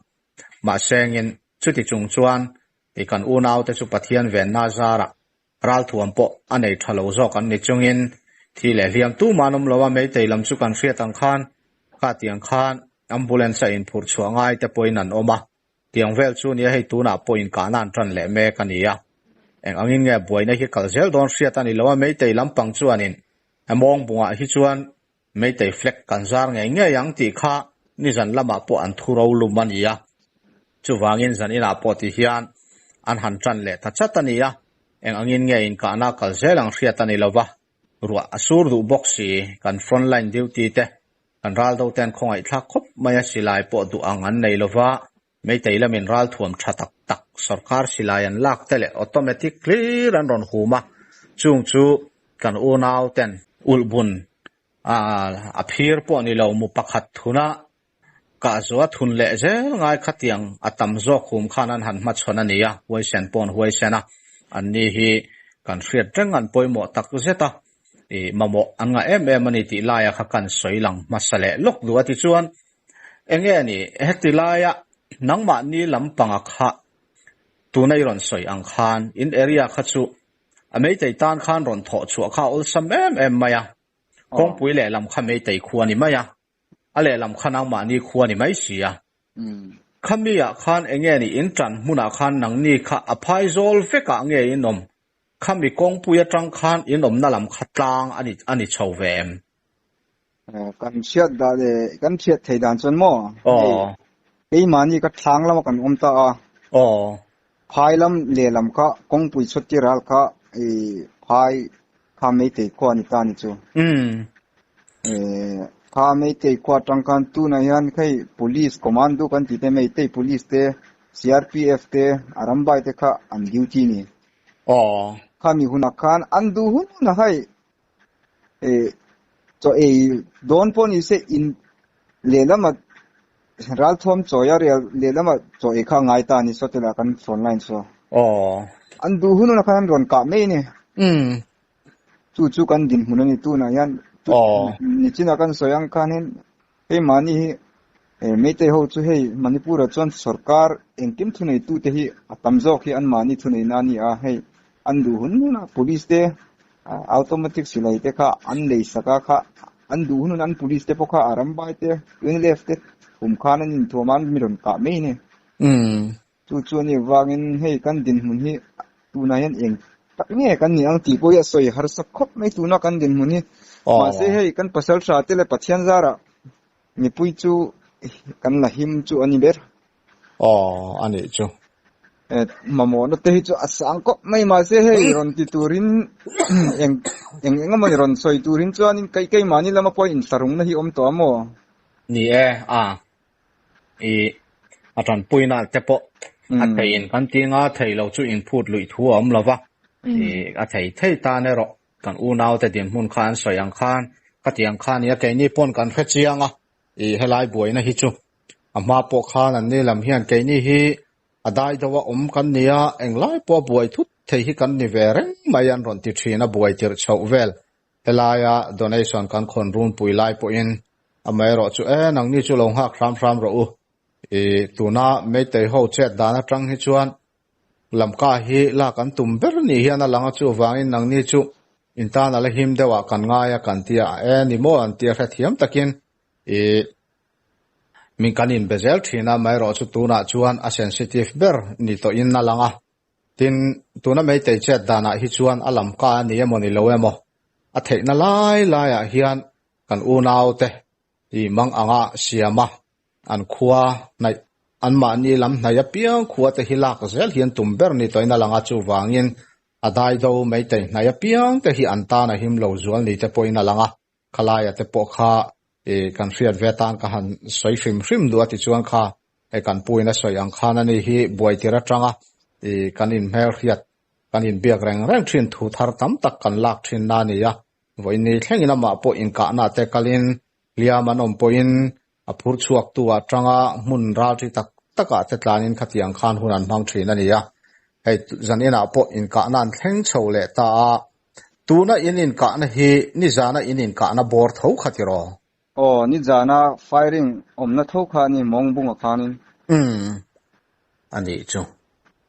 Mahsengin chuti chung chuan i kan unau te chu Pathian venna zarah ralthuam pawh a nei tha lo zawk an ni chungin thi leh hliam tumah an awm lo a, Meitei lam chu kan hriat ang khan khatiang khan ambulance a inphurh chhuah ngai te pawhin an awm a. Tiang vel chu nia hei tunah pawh inkahna an tan leh mek a ni a. Eng angin nge buaina hi kal zel dawn hriat a ni lo a, Meitei lampang chuanin Mawngbungah hi chuan Meitei flag kan zar ngei ngei ang tih kha nizan lamah pawh an thu rolum a ni a. Chuvangin zan inah pawh ti hian an han tan leh ta chat a ni a. Eng angin nge inkahna kal zel ang hriat a ni lo va, ruah a sur duh bawk si, kan frontline duty te Kan ral do ten khawngaihthlak khawp mai a silai pawh duh ang an nei lova, Meitei lamin ral thuam tha tak tak sorkar silai an lak te leh automatic hlir an rawn hum a, chung chu kan unau ten ulhbun a phir pawh ni lo mu pakhat thuna kahzua thun leh zel ngai khatiang a tam zawk hum khan an han hmachhawn a ni a, huaisen pawh an huaisen a, anni hi kan hriat reng an pawimawh tak zet a. I mamawh an ngah em em a ni tih laia kha kan sawi lang hmasa leh lawk duh a tichuan enge a ni heti laia nangmahni lampanga kha tuna i rawn sawi ang khan in area kha chu a meitei tan khan rawn thawh chhuah kha a awlsam em em mai a, kawngpui lehlam kha meitei khua a ni mai a, a lehlam kha nangmahni khua a ni mai si a. Khami ah khan enge ni in tan hmunah khan nangni kha a phai zawl vekah nge in awm? Khami kawngpui atang khan in awmna lam kha tlang a ni a ni chho ve em? Kan hriat dan leh kan hriat thei dan chuan maw hei keimahni ka thlang lama kan awm ta a. Phai lam lehlam kha kawngpui chhawt tir ral kha phai kha Meitei khua a ni ta a ni chu. Kha Meitei khua atang khan tunah hian hei Police Commando kan tih te Meitei Police te CRPF te a rambai te kha an duty a ni. Khami hunah khan an duh hun hunah hei Chaw ei dawn pawh ni se in lehlamah ralthuam chawi a rel lehlamah chaw ei kha a ngai ta a ni saw te lah kan phone line saw. An duh hun hunah khan an rawn kah mai a ni. Chu chu kan dinhmun a ni tunah hian nichinah kan sawi ang khanin hei mahni hi Meitei ho chu hei Manipur ah chuan sorkar engkim thuneitute hi a tam zawk hi anmahni thuneihna a ni a, hei an duh hun hunah police te automatic silai te kha an lei sak a kha an duh hun hunah an police te pawh kha a rambai te UNLF te thum khan an inthuam a an mi rawn kah mai a ni. Chu chu a nih vangin hei kan dinhmun hi tunah hian eng tak nge kan nih ang tih pawh hi a sawi harsa khawp mai tuna kan dinhmun hi. Mahse hei kan pasal tha te leh Pathian zarah mipui chu kan la him chu a ni ber. Aw a nih chu. Mamawhna te hi chu a sang khawp mai mahse hei rawn ti turin eng eng eng emaw ni rawn sawi turin chuanin kei keimahni lama pawh inthlahrungna hi awm tawh a maw? Ni e, a. I a tanpuina te pawh a thei in kan ti nga thei lo chu inphut luih thu a awm lo va, i a thei thei tan erawh kan unau te dinhmun kha an sawi ang khan ka ti ang khan nia keini pawn kan hre chiang a, i helai buaina hi chu a hma pawh khan an ni lam hian keini hi a dai deuh a awm kan ni a, englai pawh a buai thut thei hi kan ni ve reng mai an rawn ti thin a buai tirh chhoh vel. Helaia donation kan khawn runpui lai pawhin amaherawh chu e nangni chu lo nghak hram hram rawh u. I tuna Meitei ho chet dan atang hi chuan Lamka hi lak an tum ber ni hian a lang a chuvangin nangni chu in tan a la him deuh ah kan ngai a kan tia e ni maw an tia hrethiam takin i min kan inbe zel thin a amaherawh chu tunah chuan a sensitive ber ni tawhin a lang a. Tin, tuna Meitei chet danah hi chuan a lamka a ni emaw ni lo emaw, a theihna lai laiah hian kan unaute i mang anga siama an khua hnaih, anmahni lam hnaih apiang khuate hi lak zel hian tum ber ni tawhin a lang a, chuvangin a daido Meitei hnaih apiangte hi an tan a him lo zual ni te pawhin a lang a, khalaia te pawh kha i kan hriat ve atan ka han sawi hrim hrim duh a tichuan kha hei kan puin a sawi ang khan ani hi buaitir atanga i kan inhmelhriat kan inbiak reng reng thin thu thar tam tak kan lak thin na a ni a, vawiin ni thlengin amah pawh inkahna te kalin hliam an awm pawhin a phur chhuak tu atanga hmun ralṭi tak takah te tlanin khatiang khan hun an hmang thin a ni a, hei zaninah pawh inkahna an thleng chho leh ta a, tuna in inkahna hi nizana in inkahna bawr tho kha tiraw? Aw, nizana firing awmna tho kha a ni Mawngbunga khanin. Umm, a nih chu.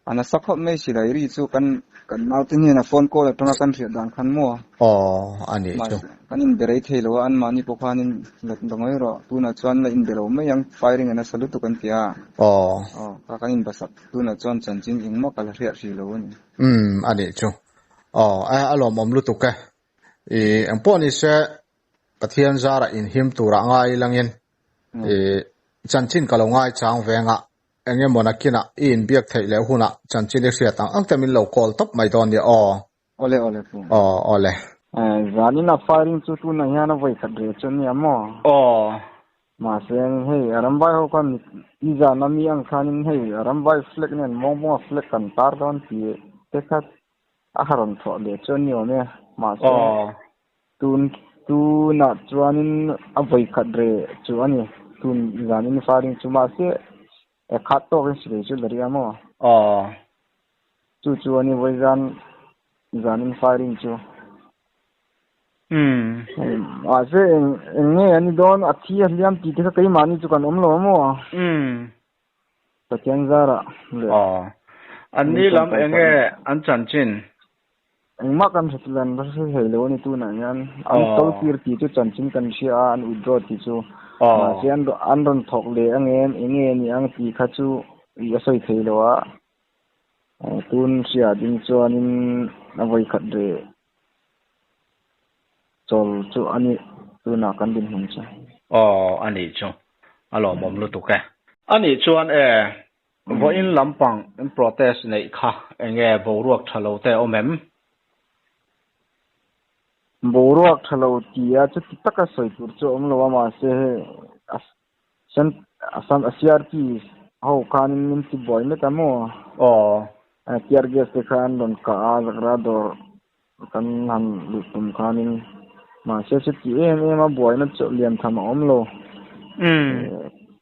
A nasa khawp mai silai ri chu kan kan naute hnena phone call atanga kan hriat dan khan maw? Aw, a nih chu. Mahse, kan inbe rei thei lo a, anmahni pawh khanin la la ngawi rawh, tunah chuan la inbe lo mai ang, firing a nasa lutuk an ti a. Aw. Aw, kha kan inbasak, tunah chuan chanchin engmah ka la hriat hrih lo a ni. Umm, a nih chu. Aw, a lawmawm lutuk e. I engpawh ni se, Pathian zarah inhim turah ngai ilangin, i chanchin ka lo ngaichang vengah Eng emaw nakinah i inbiak theih leh hunah chanchin i hriat ang ang te min lo call tawp mai dawn nia aw. Awle awle pu. Aw awle. Zanin a firing chu tunah hian a vawi khat reh chu ania maw? Aw. Mahse hei a rambai ho khan nizan a mi ang khanin hei a rambai flag nen mawngbawnga flag kan tar dawn tih te kha a ha rawn chhuah leh chu ani awm e. Mahse tun tunah chuanin a vawi khat reh chu a ni. Tun zanin firing chu mahse e khat tawkin silei chu la ria maw? Aw. Chu chu a ni vawi zan zanin firing chu. Umm. Mahse eng eng nge a ni dawn a thi a hliam tih te kha keimahni chu kan awm lo a maw? Umm. Pathian zarah leh. Aw. An ni lam eng nge an chanchin? Engmah kan hre lan hre thei lo a ni tunah hian. An tawltir tih chu chanchin kan hria a, an withdraw tih chu. Mahse an an rawn thawk leh ang em eng nge ni ang tih kha chu i a sawi thei lo a. Tun hria ding chuanin a vawi khat reh chawl chu a ni tunah kan dinhmun chu. Aw a nih chu a lawmawm lutuk e. A nih chuan e vawiin lampang in protest neih kha enge boruak tha lo te awm em? Boruak tha lo tia chuti taka sawi tur chu a awm lo a mahse hei a CRP ho khanin min ti buai mek a maw? Aw. Tear gas te kha an rawn kah a Zagra dawr kan han luh tum khanin mahse chuti em em a buaina chu lian tham a awm lo.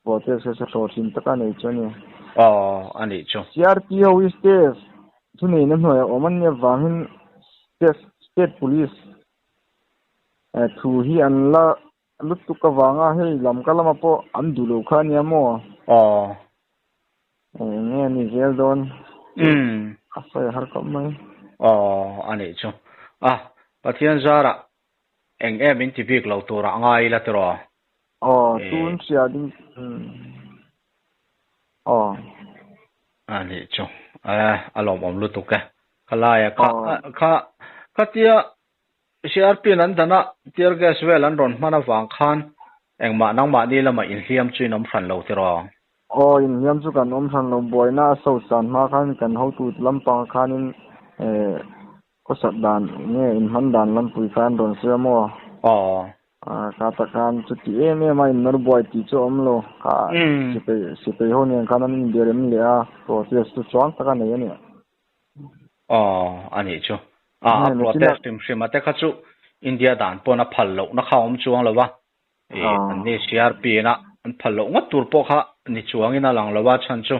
Protest kha chu hlawhtling taka nei chu a ni. Aw a nih chu. CRP ho hi state thuneihna hnuaiah awm an nih avangin State Police thu hi an la lutuk avanga hei lam ka lama pawh an duh lo kha ania maw? Aw. Eng nge a ni zel dawn? A sawi a har khawp mai. Aw, a nih chu. A, Pathian zarah eng em in ti bik lo turah ngai ila tiraw? Aw, tun hria ding. Aw. A nih chu. E, a lawmawm lutuk e. Khalaia kha, kha, khatia CRP in an dana tear gas vel an rawn hman avang khan engmah nangmahni lamah inhliam chu in awm hran lo tiraw? Aw, inhliam chu kan awm hran lo. Buaina a sosan hma khan kan hotu lampang khanin eh Khawsak dan nge inhman dan lampui kha an rawn sawi a maw? Aw. Kha tak khan chuti em em a innawr buai tih chu a awm lo. Kha sipai sipai ho nen khan an inbiak em leh a, protest chu chuang tak a nei a ni. Aw, a nih chu. A, a protest hrim hrim a te kha chu India dan pawn a phal lohna kha a awm chuang lo a. An ni CRP in a an phal loh ngawt tur pawh kha ni chuangin a lang lo a, chhan chu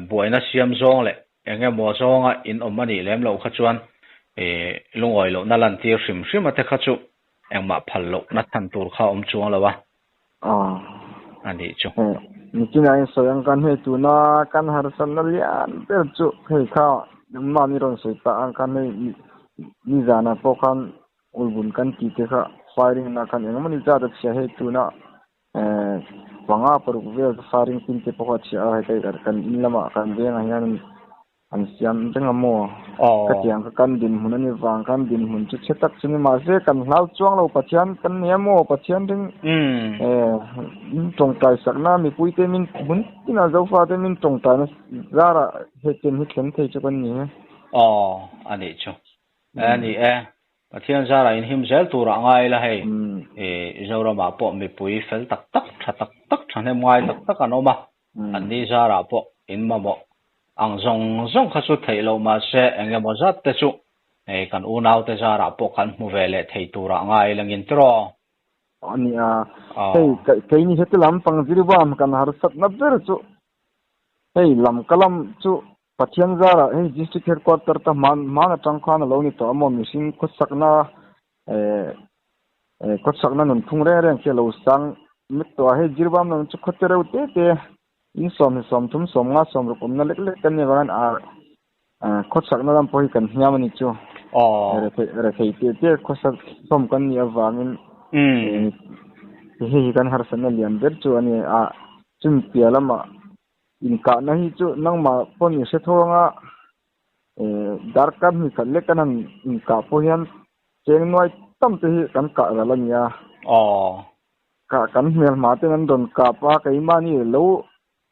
buaina siam zawng leh eng emaw zawnga in awm a nih lem loh kha chuan lungawi lohna lantir hrim hrim a te kha chu engmah phal lohna chhan tur kha a awm chuang lo a a nih chu. Nichina in sawi ang khan hei tuna kan harsatna lian ber chu hei kha mahni rawn sawi ta ang khan hei nizanah pawh khan Ulbun kan tih te kha firing na khan engmawni zat a chhia hei tuna eh panga paruk vel chu firing pin te pawh kha a chhia a hei kan in lamah kan vengah hian an siam reng a maw ka tiang kha kan dinhmun a ni vang khan dinhmun chu chhe tak chu ni mahse kan hlau chuang lo Pathian kan nei a maw Pathian ring eh min tawngtai sakna mipui te min hmun tin a zofa te min tawngtai na zarah hetiang hi thleng thei chu kan ni e. Aw a nih chu. A ni e, Pathian zarah inhim zel turah a ngai ila hei, i Zoramah pawh mipui fel tak tak, tha tak tak, thahnem ngai tak tak an awm a, anni zarah pawh in mamawh ang zawng zawng kha chu theih loh mahse eng emaw zat te chu hei kan unaute zarah pawh kan hmu ve leh thei turah a ngai ila ngin tiraw? A ni a, hei keini heti lampang ziribam kan harsatna ber chu hei lam ka lam chu Pathian zarah hei District Headquarter ta hman hman atang khan a lo ni tawh a maw mihring khawsakna eh eh khawsakna nunphung reng reng khi a lo sang mek tawh a hei Jiribam lam chu khawte reuh te te in sawm hi sawmthum sawmnga sawmruk awmna lek lek kan nih avangin ah ah khawsakna lam pawh hi kan hniam a ni chu rethei te te khawsak hlawm kan nih avangin hei hi kan harsatna lian ber chu a ni a chumi piah lamah Inkahna hi chu nangmah pawn i hre tho anga eh darkar hnih khat lek kan han inkah pawh hian cheng nuai tam te hi kan kah ral a nia. Aw. Kah kan hmelhma ten an rawn kap a, keimahni lo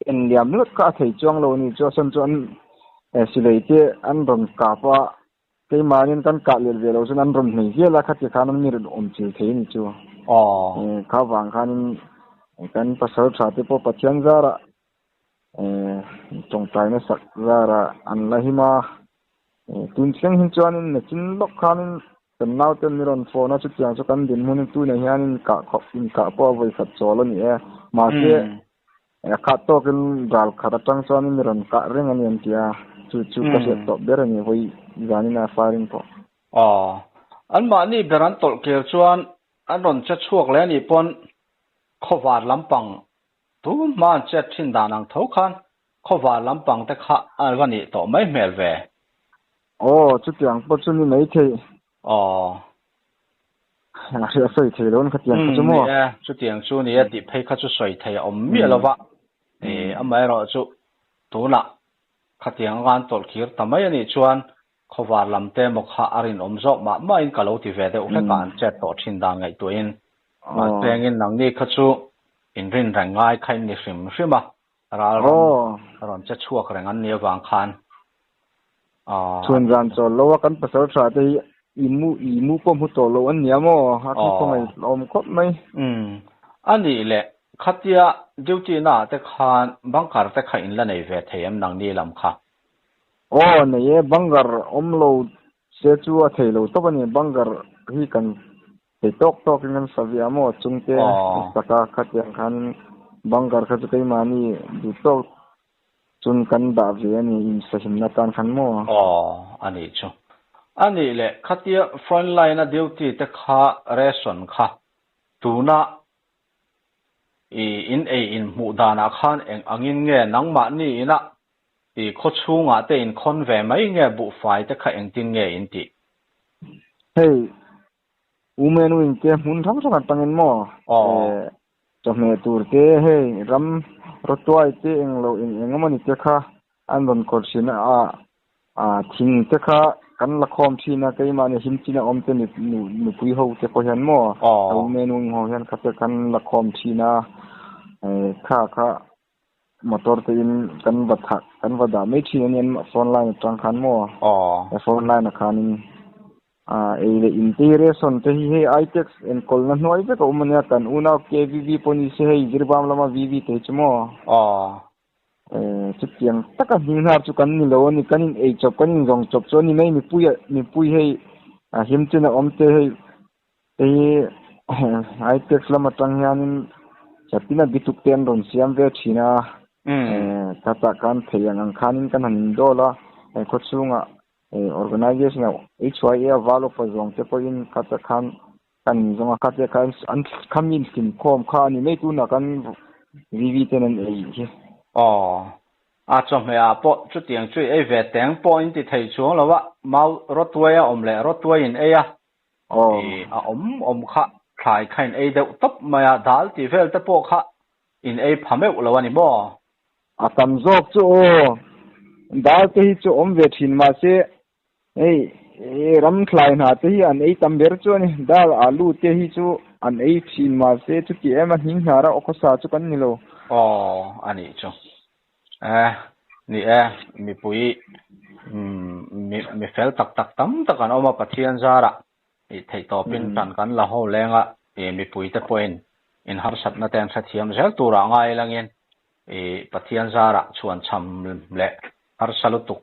en liam ringawt kha a thei chuang lo a ni chu a sawn chu an eh silei te an rawn kap a, keimahniin kan kah let ve lo chuan an rawn hmei vial a, khati khan an mi rawn awm chil thei a ni chu. Aw. Kha vang khanin kan pasal tha te pawh Pathian zarah eh tawngtaina sak zarah an la him a, tun thleng hi chuanin nachin lawk khanin kan naute mi rawn phone a, chutiang chu kan dinhmun hi tunah hianin kah khawp inkah pawh a vawikhat chawl a ni e. Mahse A khat tawkin ral khat atang chuanin mi rawn kah reng a ni an ti a, chu chu ka hriat tawh ber a ni vawi zanin a firing pawh. Aw, anmahni ber an tawlh kir chuan an rawn che chhuak leh a nih pawn khawvar lampang tun hma an chet thin dan ang tho khan khawvar lampang te kha a va nih tawh mai hmel ve. Aw, chutiang pawh chu ni maithei. Aw. A sawi thei lo an khatiang kha chu maw? Ni e, chutiang chu ni e tih phei kha chu sawi thei a awm miah lo va. Amaherawh chu tunah khatiang anga an tawlh khir ta mai a nih chuan khawvar lam te emaw kha a rinawm zawk mah mahin ka lo ti ve deuh hlek a, an chet tawh thin dan ngaihtuahin. Mahse engin nangni kha chu inrin reng ngai kha in ni hrim hrim a, ral ram rawn che chhuak reng an nih avang khan. Chhun zan chawl lo a kan pasal tha te hi i mu i mu pawh hmu tawh lo an nia maw? A thu khawngaih hlawm khawp mai. Umm. A nih leh khatia duty na ah te khan bunker te kha in la nei ve thei em nangni lam kha? Aw nei e, bunker awm lo se chu a thei lo tawp a ni, bunker hi kan thei tawk tawk in kan sa ve a maw chungte sak a khatiang khan bunker kha chu keimahni duh tawk Chun kan dah ve a ni insahimna tan khan maw? Aw, a nih chu. A nih leh khatia front line a duty te kha ration kha tuna i in ei in hmuh danah khan eng angin nge nangmahni inah i khawchhungah te in khawn ve mai nge buhfai te kha engtin nge in tih? Hei, Women wing te hmun hrang hrang atangin maw? Aw. Chawhmeh tur te hei ram rawtuai te eng lo eng eng emawni te kha an rawn kawr thin a, a thing te kha kan la khawm thin a keimahni him chin a awm te nupui ho te pawh hian maw women wing ho hian kha te kan la khawm thin a, kha kha motor te in kan va thah kan va dah mai thin a nia phone line atang khan maw phone line ah khanin Ei leh in te hi ration te hi hei ITEX enkawlna hnuai vek a awm a nia kan unau KVV pawh ni se hei Zirbam lama VV te hi chu maw? Chutiang taka hming hnar chu kan ni lo a ni kan in ei chawp kan in zawng chawp chu a ni mai mipui mipui hei a him chin a awm te hei te hi ITEX lam atang hianin chatin a bituk te an rawn siam ve thin a khatah khan thei ang ang khanin kan han indawl a khawchhungah Organization a HYA a val upa zawng te pawhin khata khan kan inzawng a, khatia khan an khami inhlim khawm kha a ni mai tunah kan VV ten an ei hi. Aw, a chawhmeh ah pawh chutiang chu i ei ve teng pawh in ti thei chuang lo a, mau rawtuai a awm leh rawtuai in ei a, i a awm awm kha thlai kha in ei deuh tawp mai a, dal tih vel te pawh kha in ei pha meuh lo a ni maw? A tam zawk chu aw, dal te hi chu awm ve thin mahse hei ram thlai hna te hi an ei tam ber chu a ni, dal alu te hi chu an ei thin mahse chuti em a hning hnar a aw khawsa chu kan ni lo. Aw a nih chu e, ni e, mipui mi fel tak tak tam tak an awm a Pathian zarah i theihtawpin tan kan la ho leng a, i mipuite pawhin in harsatna te an hrethiam zel turah ngai langin I Pathian zarah chhuan chham leh harsa lutuk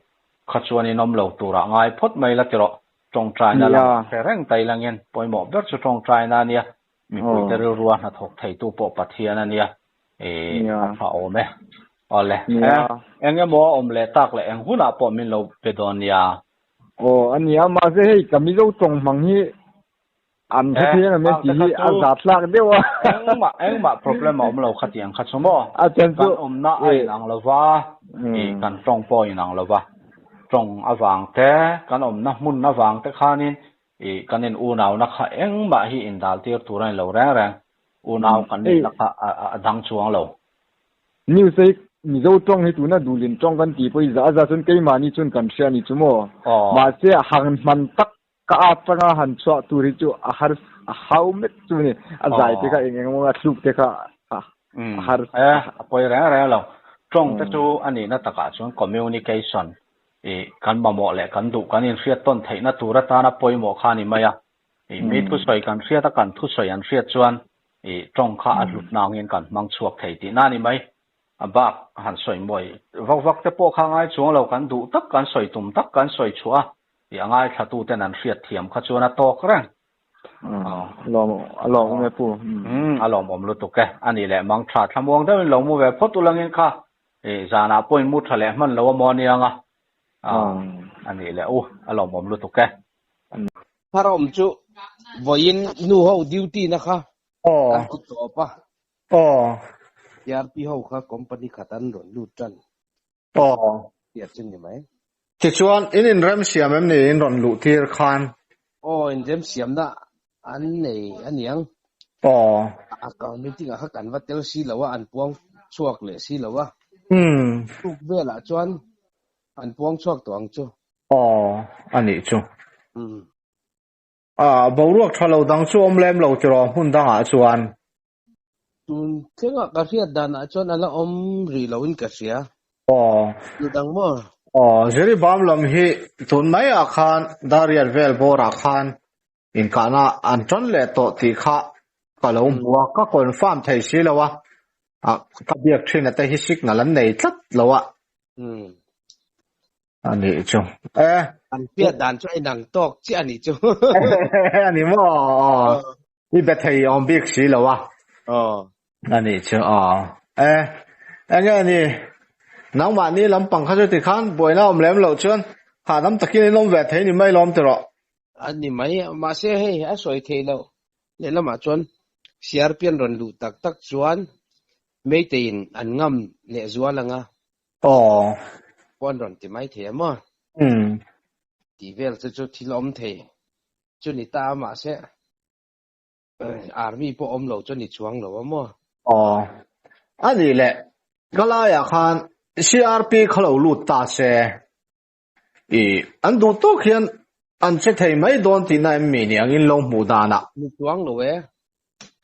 kha chuan in awm lo turah ngai phawt mai la tirawh. Tawngtaina lam hre reng ta ilangin pawimawh ber chu tawngtaina a nia. Mipuite rilrua hnathawk theitu pawh Pathian a nia. I a tha awm e. Awle. Eng emaw a awm leh tak leh eng hunah pawh min lo be dawn nia. Aw a nia mahse hei ka Mizo tawng hmang hi An hre thei ang em tih hi a zat hlak deuh a. Engmah engmah problem a awm lo kha tiang kha chu maw. A chan chu kan awmna a inang lo va, ih kan tawng pawh a inang lo va. Tawng avang te, kan awmna hmun avang te khanin ih kan in unauna kha engmah hi indal tir tur a ni lo reng reng. Unau kan nihna kha a dang chuang lo. News hi Mizo tawng hi tuna Duhlin tawng kan tih pawh hi za a za chuan keimahni chuan kan hria a ni chu maw. Mahse han hman tak Ka atanga han chhuah tur hi chu a har a hau mek chu ni. A zai te kha eng eng emaw a thluk te kha a har. E, a pawi reng reng lo. Tawng te chu a nihna takah chuan communication i kan mamawh leh kan duh kan inhriat tawn theihna tur atana pawimawh kha a ni mai a. I mi thusawi kan hriat a kan thusawi an hriat chuan i tawng kha a hlutna angin kan hmang chhuak thei tihna a ni mai. A bak han sawi mawi vak vak te pawh kha ngai chuang lo kan duh tak kan sawi tum tak kan sawi chhuah a. Tih a ngaithlatu ten an hriat thiam kha chuan a tawk reng. Lawm a lawm awm e pu. Umm a lawm awm lutuk e. A nih leh mang tha thlamuang deuhin lo mu ve phawt ulangin kha i zanah pawh in mu tha leh hman lo a maw aniang a. A nih leh u a lawm awm lutuk e. Thar awm chu vawiin nu ho duty na kha an ti tawp a. TRP ho kha company khat an rawn lut tan. Aw. Tih chu ni mai. Tichuan, in inremsiam em ni in rawn luh tir khan? Aw, inremsiamna An nei a niang. Aw. A ka meeting ah kha kan va tel si lo a, an puang chhuak leh si lo a. Umm. Tuk velah chuan an puang chhuak tawh ang chu. Aw, a nih chu. Umm. Ah, boruak tha lo dang chu awm lem lo tiraw hmun dangah chuan. Tun thlengah ka hriat danah chuan a la awm rih loin ka hria. Aw. Ni dang maw? Aw, Jiribam lam hi tun maiah khan Dariat vel bawrah khan inkahna an tan leh tawh tih kha ka lo hmu a, ka confirm thei si lo a, ka biak thin ate hi signal an nei tlat lo a. A nih chu. E. An hriat dan chu a inang tawk chiah a nih chu. A ni maw? Aw. I be thei awm bik si lo a. Aw. A nih chu. Aw. E. Enge ni? Nangmahni lampang kha chu tikhan buaina awm lem loh chuan hahdam takin in awm ve thei ni mai lawm tiraw? A ni mai. Mahse hei a sawi thei loh lehlamah chuan Siarpian rawn luh tak tak chuan Meiteiin an ngam leh zual ang a. Aw. Pawh an rawn ti mai thei a maw? Umm. Tih vel chu chu thil awm thei chu ni ta a mahse Army pawh awm lo chu ni chuang lo a maw? Aw. A nih leh ka laiah khan CRP kha lo lut ta se i an duh tawk hian an che thei mai dawn tihna em mi ni angin lo hmuh danah. Ni chuang lo e.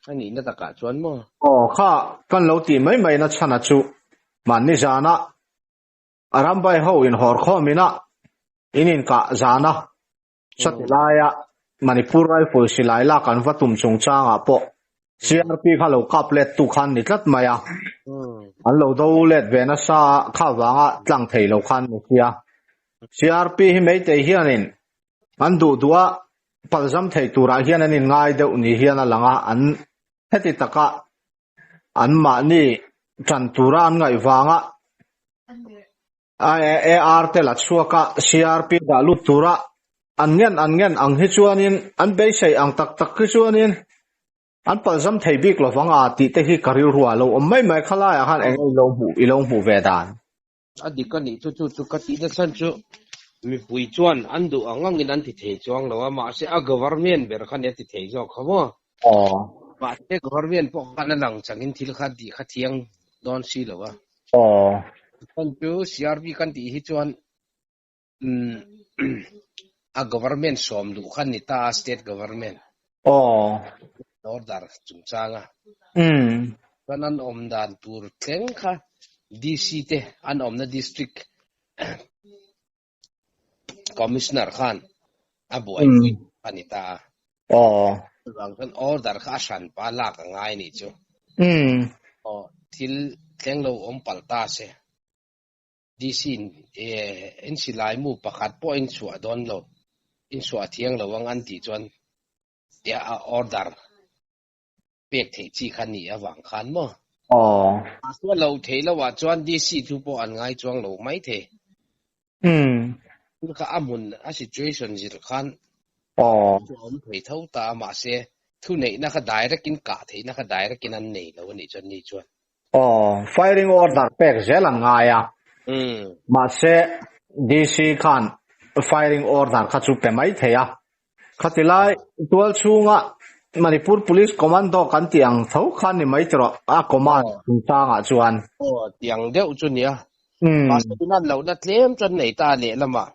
A nihna takah chuan maw? Aw kha kan lo tih mai mai na chhana chu mahni zana a rambai ho inhawr khawm ina in inkah zana chati laia Manipur Rifle silai lak an va tum chungchangah pawh CRP kha lo kap let tu khan ni tlat mai a, an lo do let ve nasa a, kha vanga tlang thei lo khan ni sia. CRP hi Meitei hianin an duh duh a, palzam thei turah hian an inngai deuh ni hian a lang a, an heti taka anmahni tan tura an ngaih vanga AR te la chhuak a, CRP dah lut tura an ngen an ngen ang hi chuanin an beisei ang tak tak hi chuanin an palzam thei bik lovang a tih te hi ka rilru ah lo awm mai mai kha laiah khan eng i lo hmuh i lo hmuh ve dan. A dik a nih chu chu chu ka tih nasa chu mipui chuan an duh ang angin an ti thei chuang lo a mahse a government ber kha nia ti thei zawk kha maw. Aw. Mahse government pawh khan a lang changin thil kha tih kha thiang dawn si lo a. Aw. Chuan chu CRV kan tih hi chuan umm a government sawm duh kha ni ta a state government. Aw. Order chungchang a. Umm. Chuan an awm dan tur thleng kha DC te an awmna district Commissioner khan a buaipui a ni ta a. Aw. Chuvang chuan order kha a hran pa lak a ngai nih chu. Umm. Aw, thil thleng lo awm palh ta se. DC in in silai mu pakhat pawh in chhuah dawn lo, in chhuah thiang lo ang an tih chuan tia a order pek theih chi kha ni avang khan maw? Aw. Mahse lo thei lo ah chuan DC thu pawh an ngai chuang lo mai thei. Umm. Thil kha a hmun a situation zir khan Aw. chu a awm thei tho ta a mahse thu neihna kha direct in kah theihna kha direct in an nei lo a nih chuan ni chuan. Aw, firing order pek zel an ngai a. Umm. Mahse DC khan firing order kha chu pe mai thei a. Khati lai tual chhunga Manipur Police Commando kan tih ang tho khan ni mai tawh a command chungchangah chuan. Aw, tiang deuh chu nia. Mahse tunan lohna tlem chuan nei ta lehlamah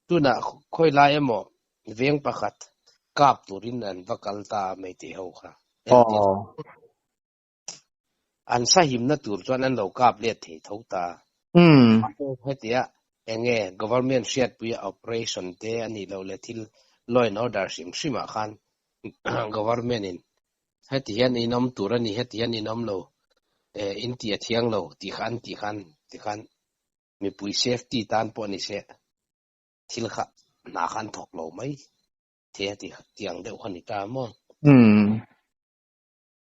tunah khawi lai emaw veng pakhat kap turin an va kal ta mai tih ho kha. Aw. An sahimna tur chuan an lo kap let thei tho ta. Hetia enge government hriatpuia operation te a nih loh leh thil law and order hrim hrim ah khan government in heti hian in awm tur a ni, heti hian in awm lo, in ti a thiang lo tih kha an tih khan tikhan mipui safety tan pawh ni se thil kha hna kha an thawk lo mai thei a ti tiang deuh kha ni ta maw?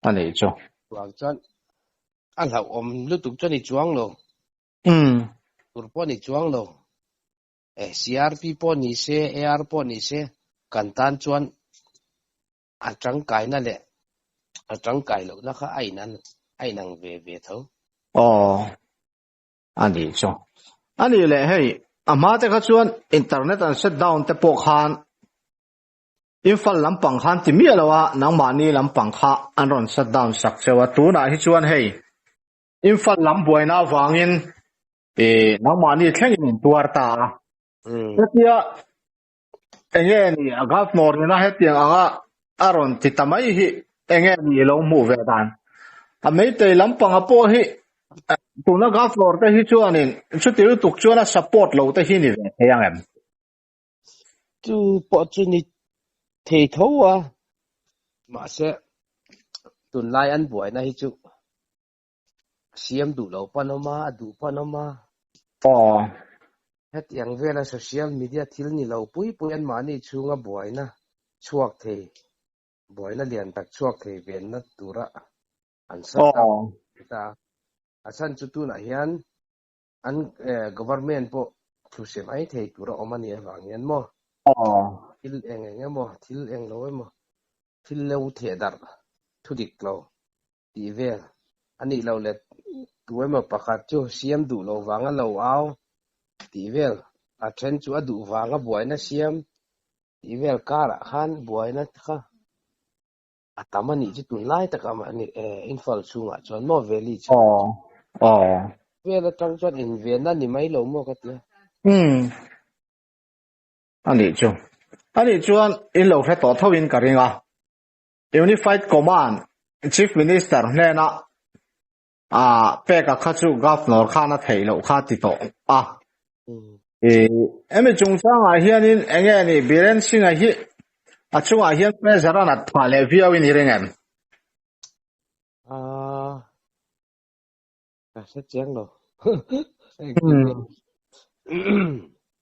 A nih chu. Chuang chuan a hlauhawm lutuk chu a ni chuang lo. Umm. Tur pawh a ni chuang lo. E CRP pawh ni se, AR pawh ni se, kan tan chuan a tangkaina leh a tangkai lohna kha a inan a inang ve ve tho. Aw. A nih chu. A nih leh hei, a hma te kha chuan internet an shut down te pawh khan. Imphal lampang khan ti miah lo a, nangmahni lampang kha an rawn shut down sak cheu a, tunah hi chuan hei Imphal lam buaina avangin ih nangmahni thlengin in tuar ta a. Hetia enge ni a Governor ina hetiang anga a rawn ti ta mai hi enge ni lo hmuh ve dan. A meitei lampanga pawh hi tuna Governor te hi chuanin chuti lutuk chuan a support lo te hi ni ve thei ang em? Chu pawh chu ni thei tho a, mahse tunlai an buaina hi chu siam duh lo pawn awm a, a duh pawn awm a. Aw. Hetiang vela social media thil ni lo pui pui anmahni chhunga buaina chhuak thei, buaina lian tak chhuak thei venna tura an sat ta a. A chhan chu tunah hian An government pawh thuse mai thei tur a awm a nih avang hian maw? Thil eng eng emaw, thil eng lo emaw, thil lo theh darh thu dik lo tih vel a nih loh leh tu emaw pakhat chu siam duh lo vanga lo au tih vel, a then chu a duh vanga buaina siam tih vel karah khan buaina kha A tam a nih chu tunlai takah mah ni e, Imphal chhungah chuan maw Valley chhungah chuan. Aw, aw. Vel atang chuan invenna ni mai lo maw ka tia. Umm. A nih chu. A nih chuan in lo hre tawh tho in ka ring a. Unified Command Chief Minister hnena a peka kha chu Governor khan a theih loh kha ti tawh a. Hemi chungchangah hianin eng nge ni Biren Singh-a hi a chungah hian pressure a nat phah leh viau in i ring em? Aaa ka hre chiang lo.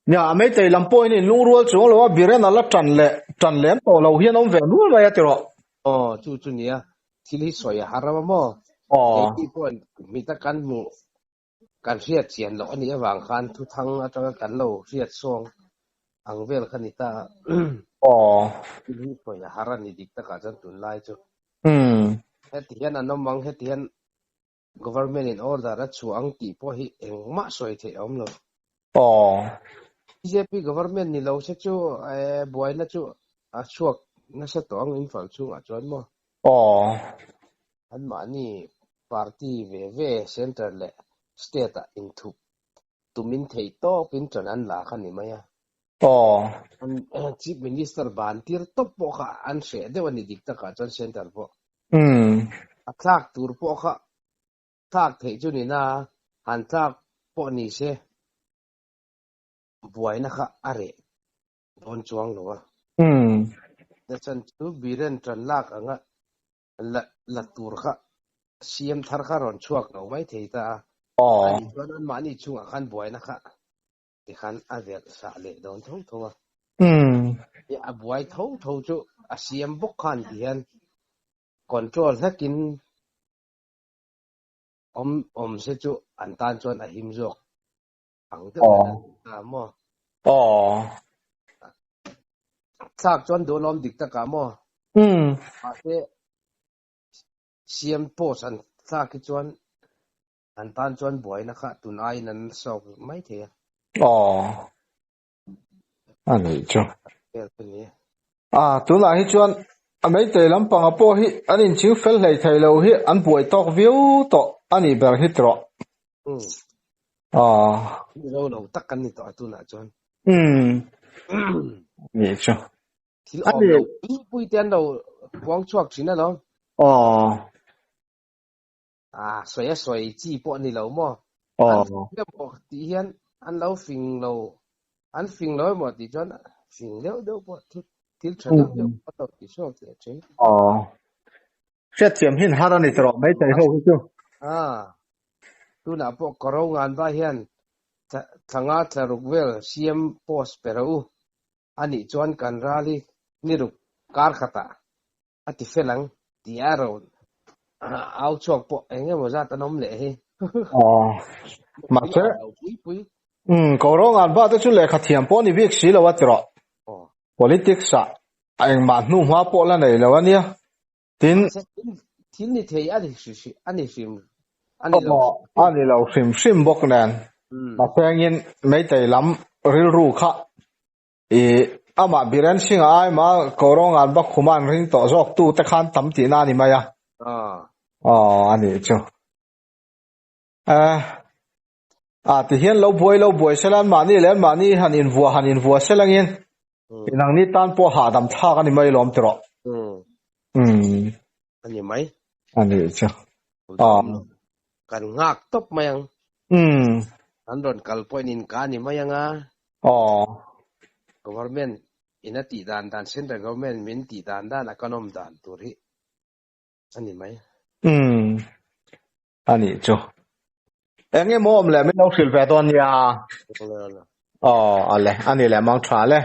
Nia, a meitei lam pawhin in lungrual chuang lo a, Biren a la tan leh tan lem tawh lo hian awm ve nual mai a ti rawh. Aw, chu chu nia, thil hi sawi a har a maw? Aw. Keini pawhin mita kan hmuh Kan hriat chian loh a nih avang khan thuthang atanga kan lo hriat sawng ang vel kha ni ta. Aw. Thil hi sawi a har a ni dik takah chuan tunlai chu. Umm. Heti hian an awm ang, heti hian government in order a chhuah ang tih pawh hi engmah sawi theih a awm lo. Aw. Bjp government ni lo se chu buaina chu a chhuak nasa tawh ang Imphal chhungah chuan maw? Aw. Anmahni party ve ve centre leh state ah inthup tumin thei tawpin ṭan an la kha ni mai a. Aw. An Chief Minister ban tir tawp pawh kha an hreh deuh a ni dik takah chuan centre pawh. Umm. A tlak tur pawh kha tlak theih chu ni na, han tlak pawh ni se buaina kha a reh dawn chuang lo a. Umm. Chuan chu Biren ṭan lak anga la la tur kha siam thar kha rawn chhuak lo mai thei ta a. Aw. Ani chuan anmahni chungah khan buaina kha tikhan a velh sah leh dawn tho tho a. Umm. A buai tho tho chu a siam bawk khan ti hian control hlekin awm awm se chu an tan chuan a him zawk ang deuh hian an ti ta maw. Aw. Thlak chuan duhlawm dik takah maw? Umm. Mahse siam post an thlak hi chuan an tan chuan buaina kha tun aiin an sawk mai thei a. Aw. A nih chu. Vel chu ni. A, tunah hi chuan a meitei lampanga pawh hi an inching fel hlei thei lo hi an buai tawk viau tawh a nih ber hi tawh. Umm. Aw. Mizo lo tak kan ni tawh a tunah chuan. Umm. Nih chu. Thil awm lo pui pui te an lo puang chhuak thin alawm. Aw. Ah, sawi a sawi chi pawh a ni lo maw? Aw. An fing emaw tih hian an lo fing lo, an fing lo emaw tih chuan fing deuh deuh pawh thil thil tha deuh deuh pawh an lo ti chhuak leh thin. Aw. Hriatthiam hin har a ni tawh mai thei ho hi chu. Ah. Tunah pawh Koro Nganva hian thlanga thlaruk vel CM post pe rawh u. Anih chuan kan ral hi niruk kar khatah a ti fel ang tih a rawn au chhuak pawh eng emaw zat an awm leh hi. Aw. Mahse. Pui pui. Umm, Koro Nganva te chu lehkha thiam pawh a ni bik si lo a ti rawh. Aw. Politics ah a engmah hnu hma pawh la nei lo a nia. Tin. Mahse thil ni thei a ni a ni hrim a ni lo. A ni lo hrim hrim bawk nen. Mahse engin Meitei lam rilru kha i Amah Biren Singh a ai mah Korongan Bakhuman ring tawh zawk tu te khan tam tihna a ni mai a. Aw a nih chu. A ti hian lo buai lo buai sela an mahni leh an mahni han invuah han invuah sela angin inang ni tan pawh hahdam thlak a ni mai lawm ti rawh. Umm. A ni mai. A nih chu. Kan nghak tawp mai ang. Umm. An rawn kal pawhin in ka ni mai ang a. Aw. Government in a tih dan dan, Central Government min tih dan dan a kan awm dan tur hi a ni mai. Umm. A nih chu. Eng nge maw awm leh min lo hrilh ve dawn nia. Aw, a le. A ni leh mang tha le.